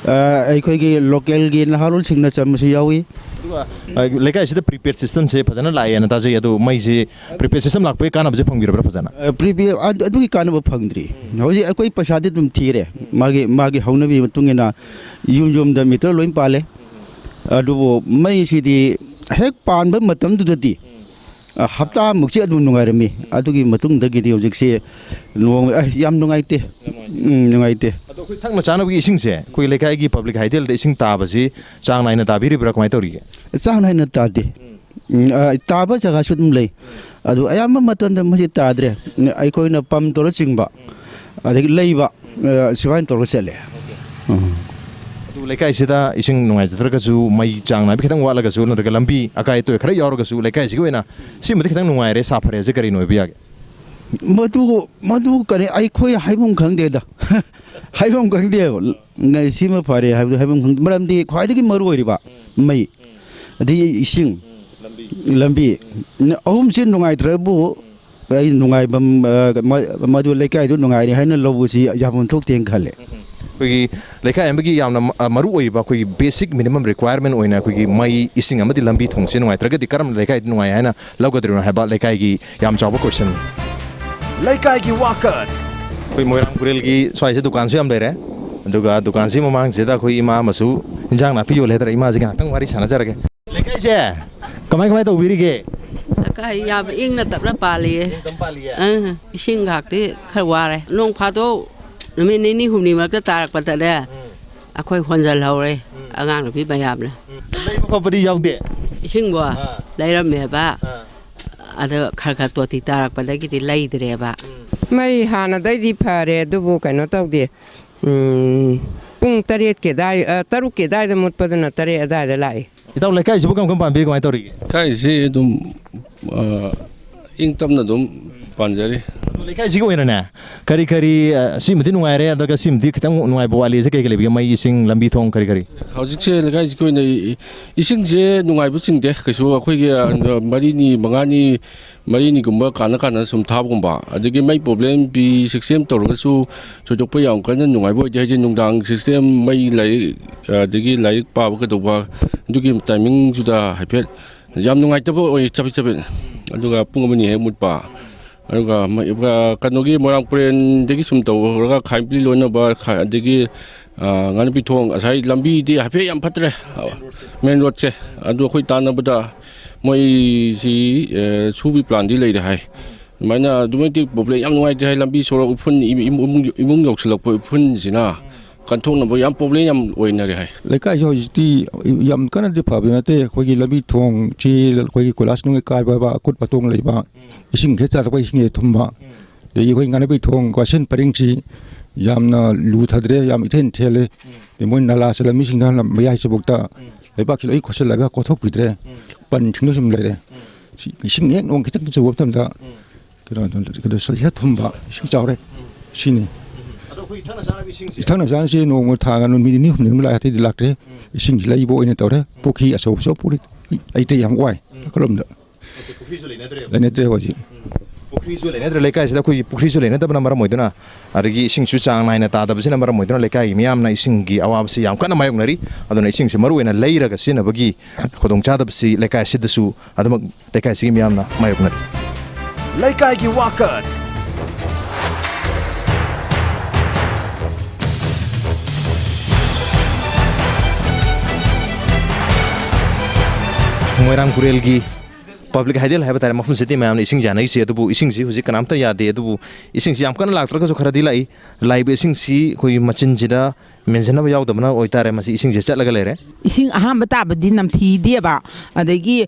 ꯑ, ꯑꯩꯈꯣꯏꯒꯤ ꯂꯣꯀꯦꯜꯒꯤ ꯅꯍꯥꯔꯣꯜꯁꯤꯡꯅ ꯆꯟꯕꯁꯨ ꯌꯥꯎꯏ꯫ ꯑꯗꯨꯒ, ꯑ, ꯂꯩꯀꯥꯏꯁꯤꯗ prepaid systemꯁꯦ ꯐꯖꯅ ꯂꯥꯛꯑꯦꯅ ꯇꯥꯖꯩ꯫ ꯑꯗꯨ ꯃꯩꯁꯤ prepaid system ꯂꯥꯛꯄꯒꯤ ꯀꯥꯟꯅꯕꯁꯦ ꯐꯪꯕꯤꯔꯕ꯭ꯔꯥ ꯐꯖꯅ? ꯑ, prepaid ꯑꯗꯨ-, ꯑꯗꯨꯒꯤ ꯀꯥꯟꯅꯕ ꯐꯪꯗ꯭ꯔꯤ꯫ ꯍꯧꯖꯤꯛ ꯑꯩꯈꯣꯏ ꯄꯩꯁꯥꯗꯤ ꯑꯗꯨꯝ ꯊꯤꯔꯦ꯫ ꯃꯥꯒꯤ, ꯃꯥꯒꯤ ꯍꯧꯅꯕꯤ ꯃꯇꯨꯡ ꯏꯟꯅ ꯌꯨꯝ ꯌꯨꯝꯗ meter ꯂꯣꯏ ꯄꯥꯜꯂꯦ꯫ ꯑꯗꯨꯕꯨ ꯃꯩꯁꯤꯗꯤ ꯍꯦꯛ ꯄꯥꯟꯕ ꯃꯇꯝꯗꯨꯗꯗꯤ, ꯑ, ꯍꯞꯇꯥꯃꯨꯛꯁꯤ ꯑꯗꯨꯝ ꯅꯨꯡꯉꯥꯏꯔꯝꯃꯤ꯫ ꯑꯗꯨꯒꯤ ꯃꯇꯨꯡꯗꯒꯤꯗꯤ ꯍꯧꯖꯤꯛꯁꯤ ꯅꯣꯡ-, ꯑ, ꯌꯥꯝ ꯅꯨꯡꯉꯥꯏꯇꯦ꯫ ꯎꯝ, ꯅꯨꯡꯉꯥꯏꯇꯦ꯫ ꯑꯗꯣ ꯑꯩꯈꯣꯏ ꯊꯛꯅ ꯆꯥꯅꯕꯒꯤ ꯏꯁꯤꯡꯁꯦ ꯑꯩꯈꯣꯏ ꯂꯩꯀꯥꯏꯒꯤ public ꯍꯥꯏꯗꯦꯜꯗ ꯏꯁꯤꯡ ꯇꯥꯕꯁꯤ ꯆꯥꯡ ꯅꯥꯏꯅ ꯇꯥꯕꯤꯔꯤꯕ꯭ꯔꯥ, ꯀꯃꯥꯏꯅ ꯇꯧꯔꯤꯒꯦ? ꯆꯥꯡ ꯅꯥꯏꯅ ꯇꯥꯗꯦ꯫ ꯎꯝ, ꯑ, ꯇꯥꯕ ꯖꯒꯥꯁꯨ ꯑꯗꯨꯝ ꯂꯩ꯫ ꯑꯗꯨ ꯑꯌꯥꯝꯕ ꯃꯇꯝꯗ ꯃꯁꯤ ꯇꯥꯗ꯭ꯔꯦ꯫ ꯑꯩꯈꯣꯏꯅ pump ꯇꯧꯔ ꯆꯤꯡꯕ, ꯑꯗꯒꯤ ꯂꯩꯕ, ꯑ, ꯁꯨꯃꯥꯏꯅ ꯇꯧꯔꯒ ꯆꯠꯂꯦ꯫ ꯎꯝ꯫ ꯑꯗꯨ ꯂꯩꯀꯥꯏꯁꯤꯗ ꯏꯁꯤꯡ ꯅꯨꯡꯉꯥꯏꯖꯗ꯭ꯔꯒꯁꯨ, ꯃꯩ ꯆꯥꯡ ꯅꯥꯏꯕ ꯈꯤꯇꯪ ꯋꯥꯠꯂꯒꯁꯨ, ꯅꯠꯇ꯭ꯔꯒ ꯂꯝꯕꯤ ꯑꯀꯥꯏ ꯑꯇꯣꯏ ꯈꯔ ꯌꯥꯎꯔꯒꯁꯨ, ꯂꯩꯀꯥꯏꯁꯤꯒꯤ ꯑꯣꯏꯅ ꯁꯤꯃꯗꯤ ꯈꯤꯇꯪ ꯅꯨꯡꯉꯥꯏꯔꯦ, ꯁꯥꯐꯔꯦ ꯍꯥꯏꯁꯦ ꯀꯔꯤꯅ ꯑꯣꯏꯕ ꯌꯥꯒꯦ? ꯃꯗꯨ, ꯃꯗꯨ ꯀꯔꯤ, ꯑꯩꯈꯣꯏ ꯍꯥꯏꯐꯝ ꯈꯪꯗꯦꯗ꯫ ꯍꯥꯏꯐꯝ ꯈꯪꯗꯦꯕ꯫ ꯅ-, ꯁꯤꯃ ꯐꯔꯦ ꯍꯥꯏꯕꯗꯨ ꯍꯥꯏꯐꯝ ꯈꯪꯗꯦ꯫ ꯃꯔꯝꯗꯤ ꯈ꯭ꯋꯥꯏꯗꯒꯤ ꯃꯔꯨ ꯑꯣꯏꯔꯤꯕ ꯃꯩ, ꯑꯗꯒꯤ ꯏꯁꯤꯡ, ꯂꯝꯕꯤ, ꯅ-, ꯑꯍꯨꯝꯁꯤ ꯅꯨꯡꯉꯥꯏꯇ꯭ꯔꯕꯨ ꯑꯩ ꯅꯨꯡꯉꯥꯏꯐꯝ, ꯑ, ꯃ-, ꯃꯗꯨ ꯂꯩꯀꯥꯏꯗꯨ ꯅꯨꯡꯉꯥꯏꯔꯦ ꯍꯥꯏꯅ ꯂꯧꯕꯁꯤ ꯌꯥꯐꯝ ꯊꯣꯛꯇꯦꯅ ꯈꯜꯂꯦ꯫ ꯑꯩꯈꯣꯏꯒꯤ ꯂꯩꯀꯥꯏ ꯑꯃꯒꯤ ꯌꯥꯝꯅ ꯃ-, ꯑ, ꯃꯔꯨ ꯑꯣꯏꯔꯤꯕ ꯑꯩꯈꯣꯏꯒꯤ basic minimum requirement ꯑꯣꯏꯅ ꯑꯩꯈꯣꯏꯒꯤ ꯃꯩ, ꯏꯁꯤꯡ ꯑꯃꯗꯤ ꯂꯝꯕꯤ ꯊꯣꯡꯁꯦ ꯅꯨꯡꯉꯥꯏꯇ꯭ꯔꯒꯗꯤ ꯀꯔꯝꯅ ꯂꯩꯀꯥꯏꯗ ꯅꯨꯡꯉꯥꯏ ꯍꯥꯏꯅ ꯂꯧꯒꯗ꯭ꯔꯤꯅꯣ ꯍꯥꯏꯕ ꯂꯩꯀꯥꯏꯒꯤ ꯌꯥꯝ ꯆꯥꯎꯕ question꯫ ꯂꯩꯀꯥꯏꯒꯤ ꯋꯥꯀꯠ꯫ ꯑꯩꯈꯣꯏ ꯃꯣꯏꯔꯥꯡ ꯀꯨꯔꯦꯜꯒꯤ ꯁ꯭ꯋꯥꯏꯁꯦ ꯗꯨꯀꯥꯟꯁꯨ ꯌꯥꯝ ꯂꯩꯔꯦ, ꯑꯗꯨꯒ ꯗꯨꯀꯥꯟꯁꯤ ꯃꯃꯥꯡꯁꯤꯗ ꯑꯩꯈꯣꯏ ꯏꯃꯥ ꯑꯃꯁꯨ ꯏꯟꯖꯥꯡ ꯅꯥꯄꯤ ꯌꯣꯜꯂꯦ ꯍꯥꯏꯇꯥꯔꯦ꯫ ꯏꯃꯥꯁꯤꯒ ꯉꯥꯏꯍꯥꯛꯇꯪ ꯋꯥꯔꯤ ꯁꯥꯟꯅꯖꯔꯒꯦ꯫ ꯂꯩꯀꯥꯏꯁꯦ ꯀꯃꯥꯏ ꯀꯃꯥꯏ ꯇꯧꯕꯤꯔꯤꯒꯦ? ꯂꯩꯀꯥꯏ ꯌꯥꯝ ꯏꯪꯅ ꯇꯞꯅ ꯄꯥꯜꯂꯤꯌꯦ꯫ ꯏꯪ ꯇꯞꯅ ꯄꯥꯜꯂꯤꯌꯦ? ꯑꯪ, ꯏꯁꯤꯡ ꯉꯥꯛꯇꯤ ꯈꯔ ꯋꯥꯔꯦ꯫ ꯅꯣꯡ ꯐꯥꯗꯣꯛ ꯅꯨꯃꯤꯠ ꯅꯤꯅꯤ ꯍꯨꯝꯅꯤ ꯃꯔꯛꯇ ꯇꯥꯔꯛꯄꯗꯅꯦ, ꯑꯩꯈꯣꯏ ꯍꯣꯟꯖꯜꯍꯧꯔꯦ, ꯑꯉꯥꯡ ꯅꯨꯄꯤ ꯃꯌꯥꯝꯅ꯫ ꯂꯩꯕ ꯈꯣꯠꯄꯗꯤ ꯌꯥꯎꯗꯦ? ꯏꯁꯤꯡꯕꯣ ꯑꯥ꯫ ꯂꯩꯔꯝꯃꯦꯕ꯫ ꯑꯥ꯫ ꯑꯗꯣ ꯈꯔ ꯈꯔ ꯇꯣꯇꯤ ꯇꯥꯔꯛꯄꯗꯒꯤꯗꯤ ꯂꯩꯗ꯭ꯔꯦꯕ꯫ ꯃꯩ ꯍꯥꯟꯅꯗꯩꯗꯤ ꯐꯔꯦ, ꯑꯗꯨꯕꯨ ꯀꯩꯅꯣ ꯇꯧꯗꯦ꯫ ꯎꯝ, ꯄꯨꯡ ꯇꯔꯦꯠꯀꯤ ꯑꯗꯥꯏ-, ꯑ, ꯇꯔꯨꯛꯀꯤ ꯑꯗꯥꯏꯗ ꯃꯨꯠꯄꯗꯨꯅ ꯇꯔꯦꯠ ꯑꯗꯥꯏꯗ ꯂꯥꯛꯏ꯫ ꯏꯇꯥꯎ, ꯂꯩꯀꯥꯏꯁꯤꯕꯨ ꯀꯔꯝ ꯀꯔꯝ ꯄꯥꯟꯕꯤꯔꯤ, ꯀꯃꯥꯏꯅ ꯇꯧꯔꯤꯒꯦ? ꯂꯩꯀꯥꯏꯁꯤ ꯑꯗꯨꯝ, ꯑ, ꯏꯪ ꯇꯞꯅ ꯑꯗꯨꯝ ꯄꯥꯟꯖꯔꯤ꯫ ꯑꯗꯨ ꯂꯩꯀꯥꯏꯁꯤꯒꯤ ꯑꯣꯏꯅꯅꯦ, ꯀꯔꯤ ꯀꯔꯤ, ꯑ, ꯁꯤꯃꯗꯤ ꯅꯨꯡꯉꯥꯏꯔꯦ, ꯑꯗꯨꯒ ꯁꯤꯃꯗꯤ ꯈꯤꯇꯪ ꯅꯨꯡꯉꯥꯏꯕ ꯋꯥꯠꯂꯤ, ꯁꯤ ꯀꯩ ꯀꯩ ꯂꯩꯕꯤꯒꯦ? ꯃꯩ, ꯏꯁꯤꯡ, ꯂꯝꯕꯤ, ꯊꯣꯡ, ꯀꯔꯤ ꯀꯔꯤ? ꯍꯧꯖꯤꯛꯁꯦ ꯂꯩꯀꯥꯏꯁꯤꯒꯤ ꯑꯣꯏꯅ ꯏ-, ꯏꯁꯤꯡꯁꯦ ꯅꯨꯡꯉꯥꯏꯕ ꯆꯤꯡꯗꯦ ꯀꯩꯁꯨ꯫ ꯑꯩꯈꯣꯏꯒꯤ, ꯑ, ꯃꯔꯤꯅꯤ, ꯃꯉꯥꯅꯤ, ꯃꯔꯤꯅꯤꯒꯨꯝꯕ ꯀꯥꯟꯅ ꯀꯥꯟꯅ ꯁꯨꯝ ꯊꯥꯕꯒꯨꯝꯕ, ꯑꯗꯒꯤ ꯃꯩ problem ꯄꯤ system ꯇꯧꯔꯒꯁꯨ ꯊꯣꯏꯗꯣꯛꯄ ꯌꯥꯝ ꯀꯟꯅ ꯅꯨꯡꯉꯥꯏꯕ ꯑꯣꯏꯗꯦ꯫ ꯍꯥꯏꯗꯤ ꯅꯨꯡꯗꯥꯡ system, ꯃꯩ, ꯂꯥꯏꯔꯤꯛ, ꯑꯗꯒꯤ ꯂꯥꯏꯔꯤꯛ ꯄꯥꯕ ꯀꯩꯗꯧꯕ, ꯑꯗꯨꯒꯤ timing ꯗꯨꯗ ꯍꯥꯏꯐꯦꯠ ꯌꯥꯝ ꯅꯨꯡꯉꯥꯏꯇꯕ ꯑꯣꯏ, ꯆꯕꯤꯠ ꯆꯕꯤꯠ꯫ ꯑꯗꯨꯒ ꯄꯨꯡ ꯑꯃꯅꯤ ꯍꯦꯛ ꯃꯨꯠꯄ꯫ ꯑꯗꯨꯒ ꯃ-, ꯑ, ꯀꯩꯅꯣꯒꯤ ꯃꯣꯏꯔꯥꯡ ꯄꯨꯔꯦꯟꯗꯒꯤ ꯁꯨꯝ ꯇꯧꯔꯒ ꯈꯥꯏꯕꯤ ꯂꯣꯟꯅꯕ, ꯈꯥ-, ꯑꯗꯒꯤ, ꯑ, ꯉꯥꯅꯨꯄꯤ ꯊꯣꯡ, ꯉꯁꯥꯏ ꯂꯝꯕꯤꯗꯤ ꯍꯥꯏꯐꯦꯠ ꯌꯥꯝ ꯐꯠꯇ꯭ꯔꯦ, main road ꯁꯦ꯫ ꯑꯗꯨ ꯑꯩꯈꯣꯏ ꯇꯥꯟꯅꯕꯗ ꯃꯣꯏꯁꯤ, ꯑ, ꯁꯨꯕꯤ plan ꯗꯤ ꯂꯩꯔꯦ ꯍꯥꯏ꯫ ꯑꯗꯨꯃꯥꯏꯅ ꯑꯗꯨꯛꯀꯤ ꯃꯇꯤꯛ problem ꯌꯥꯝ ꯅꯨꯡꯉꯥꯏꯇꯦ ꯍꯥꯏ꯫ ꯂꯝꯕꯤ ꯁꯣꯔꯣꯛ ꯎꯐꯨꯟ, ꯏꯃꯨꯡ, ꯏꯃꯨꯡ, ꯏꯃꯨꯡ ꯌꯧꯁꯤꯜꯂꯛꯄ ꯎꯐꯨꯟꯁꯤꯅ ꯀꯟꯊꯣꯛꯅꯕ ꯌꯥꯝ problem ꯌꯥꯝ ꯑꯣꯏꯅꯔꯦ ꯍꯥꯏ꯫ ꯂꯩꯀꯥꯏꯁꯤ ꯍꯧꯖꯤꯛꯇꯤ ꯌꯥꯝ ꯀꯟꯅꯗꯤ ꯐꯕꯗꯤ ꯅꯠꯇꯦ꯫ ꯑꯩꯈꯣꯏꯒꯤ ꯂꯝꯕꯤ ꯊꯣꯡꯁꯤ ꯑꯩꯈꯣꯏꯒꯤ ꯀꯣꯏꯂꯥꯁ ꯅꯨꯡ ꯀꯥꯏꯕ, ꯑꯀꯨꯠ ꯑꯇꯣꯡ ꯂꯩꯕ, ꯏꯁꯤꯡ ꯍꯦꯛ ꯆꯥꯔꯛꯄ ꯏꯁꯤꯡ ꯍꯦꯛ ꯊꯨꯝꯕ, ꯑꯗꯒꯤ ꯑꯩꯈꯣꯏ ꯉꯥꯅꯨꯄꯤ ꯊꯣꯡ ꯋꯥꯁꯤꯟ ꯄꯔꯤꯡꯁꯤ ꯌꯥꯝꯅ ꯂꯨꯊꯗ꯭ꯔꯦ, ꯌꯥꯝ ꯏꯊꯦꯟ ꯊꯦꯜꯂꯦ꯫ ꯑꯗꯩ ꯃꯣꯏ ꯅꯂꯥ ꯆꯠꯂꯝꯃꯤꯁꯤꯡꯗ ꯂꯝ ꯃꯌꯥꯏꯁꯤꯐꯥꯎꯗ ꯂꯩꯕꯥꯛꯁꯤ ꯂꯣꯏ ꯀꯣꯠꯁꯤꯜꯂꯒ ꯀꯣꯠꯊꯣꯛꯄꯤꯗ꯭ꯔꯦ꯫ ꯄꯟ ꯊꯤꯡꯅ ꯁꯨꯝ ꯂꯩꯔꯦ꯫ ꯁꯤ ꯏꯁꯤꯡ ꯍꯦꯛ ꯅꯣꯡ ꯈꯤꯇꯪ ꯆꯨꯕ ꯃꯇꯝꯗ ꯀꯩꯅꯣ, ꯀꯩꯅꯣ, ꯁꯤꯗ ꯊꯨꯝꯕ, ꯏꯁꯤꯡ ꯆꯥꯎꯔꯦ꯫ ꯁꯤꯅꯤ꯫ ꯑꯗꯣ ꯑꯩꯈꯣꯏ ꯊꯛꯅ ꯆꯥꯅꯕ ꯏꯁꯤꯡꯁꯦ? ꯊꯛꯅ ꯆꯥꯅꯕꯁꯤ ꯅꯣꯡꯃ ꯊꯥ ꯅꯨꯃꯤꯠ ꯅꯤꯅꯤ ꯍꯨꯝꯅꯤ ꯑꯃ ꯂꯥꯛꯑꯦ, ꯑꯇꯩꯗꯤ ꯂꯥꯛꯇ꯭ꯔꯦ꯫ ꯏꯁꯤꯡꯁꯤ ꯂꯩꯕ ꯑꯣꯏꯅ ꯇꯧꯔꯦ꯫ ꯄꯨꯈ꯭ꯔꯤ ꯑꯆꯧꯕꯁꯨ ꯄꯨꯔꯤ꯫ ꯑꯩꯇꯩ ꯌꯥꯝ ꯋꯥꯏ꯫ ꯑꯩꯈꯣꯏꯔꯣꯝꯗ ꯄꯨꯈ꯭ꯔꯤꯁꯨ ꯂꯩꯅꯗ꯭ꯔꯦꯕ? ꯂꯩꯅꯗ꯭ꯔꯦ ꯍꯧꯖꯤꯛ꯫ ꯄꯨꯈ꯭ꯔꯤꯁꯨ ꯂꯩꯅꯗ꯭ꯔꯦ꯫ ꯂꯩꯀꯥꯏꯁꯤꯗ ꯑꯩꯈꯣꯏꯒꯤ ꯄꯨꯈ꯭ꯔꯤꯁꯨ ꯂꯩꯅꯗꯕꯅ ꯃꯔꯝ ꯑꯣꯏꯗꯨꯅ, ꯑꯗꯒꯤ ꯏꯁꯤꯡꯁꯨ ꯆꯥꯡ ꯅꯥꯏꯅ ꯇꯥꯗꯕꯁꯤꯅ ꯃꯔꯝ ꯑꯣꯏꯗꯨꯅ ꯂꯩꯀꯥꯏꯒꯤ ꯃꯤꯌꯥꯝꯅ ꯏꯁꯤꯡꯒꯤ ꯑꯋꯥꯕꯁꯤ ꯌꯥꯝ ꯀꯟꯅ ꯃꯥꯌꯣꯛꯅꯔꯤ꯫ ꯑꯗꯨꯅ ꯏꯁꯤꯡꯁꯤ ꯃꯔꯨ ꯑꯣꯏꯅ ꯂꯩꯔꯒ ꯁꯤꯖꯤꯟꯅꯕꯒꯤ ꯈꯨꯗꯣꯡꯆꯥꯗꯕꯁꯤ ꯂꯩꯀꯥꯏ ꯑꯁꯤꯗꯁꯨ ꯑꯗꯨꯃꯛ ꯂꯩꯀꯥꯏꯁꯤꯒꯤ ꯃꯤꯌꯥꯝꯅ ꯃꯥꯌꯣꯛꯅꯔꯤ꯫ ꯂꯩꯀꯥꯏꯒꯤ ꯋꯥꯀꯠ꯫ ꯃꯣꯏꯔꯥꯡ ꯀꯨꯔꯦꯜꯒꯤ public ideal ꯍꯥꯏꯕ ꯇꯥꯔꯦ, ꯃꯐꯝꯁꯤꯗꯤ ꯃꯌꯥꯝꯅ ꯏꯁꯤꯡ ꯌꯥꯅꯔꯤꯁꯦ, ꯑꯗꯨꯕꯨ ꯏꯁꯤꯡꯁꯤ ꯍꯧꯖꯤꯛ ꯀꯅꯥꯝꯇ ꯌꯥꯗꯦ꯫ ꯑꯗꯨꯕꯨ ꯏꯁꯤꯡꯁꯤ ꯌꯥꯝ ꯀꯟꯅ ꯂꯥꯛꯇ꯭ꯔꯒꯁꯨ ꯈꯔꯗꯤ ꯂꯥꯛꯏ꯫ ꯂꯥꯛꯏꯕ ꯏꯁꯤꯡꯁꯤ ꯑꯩꯈꯣꯏꯒꯤ ꯃꯆꯤꯟꯁꯤꯗ ꯃꯦꯟꯁꯤꯟꯅꯕ ꯌꯥꯎꯗꯕꯅ ꯑꯣꯏꯇꯥꯔꯦ, ꯃꯁꯤ ꯏꯁꯤꯡꯁꯦ ꯆꯠꯂꯒ ꯂꯩꯔꯦ꯫ ꯏꯁꯤꯡ ꯑꯍꯥꯟꯕ ꯇꯥꯕꯗꯤ ꯅꯝꯊꯤꯗꯦꯕ, ꯑꯗꯒꯤ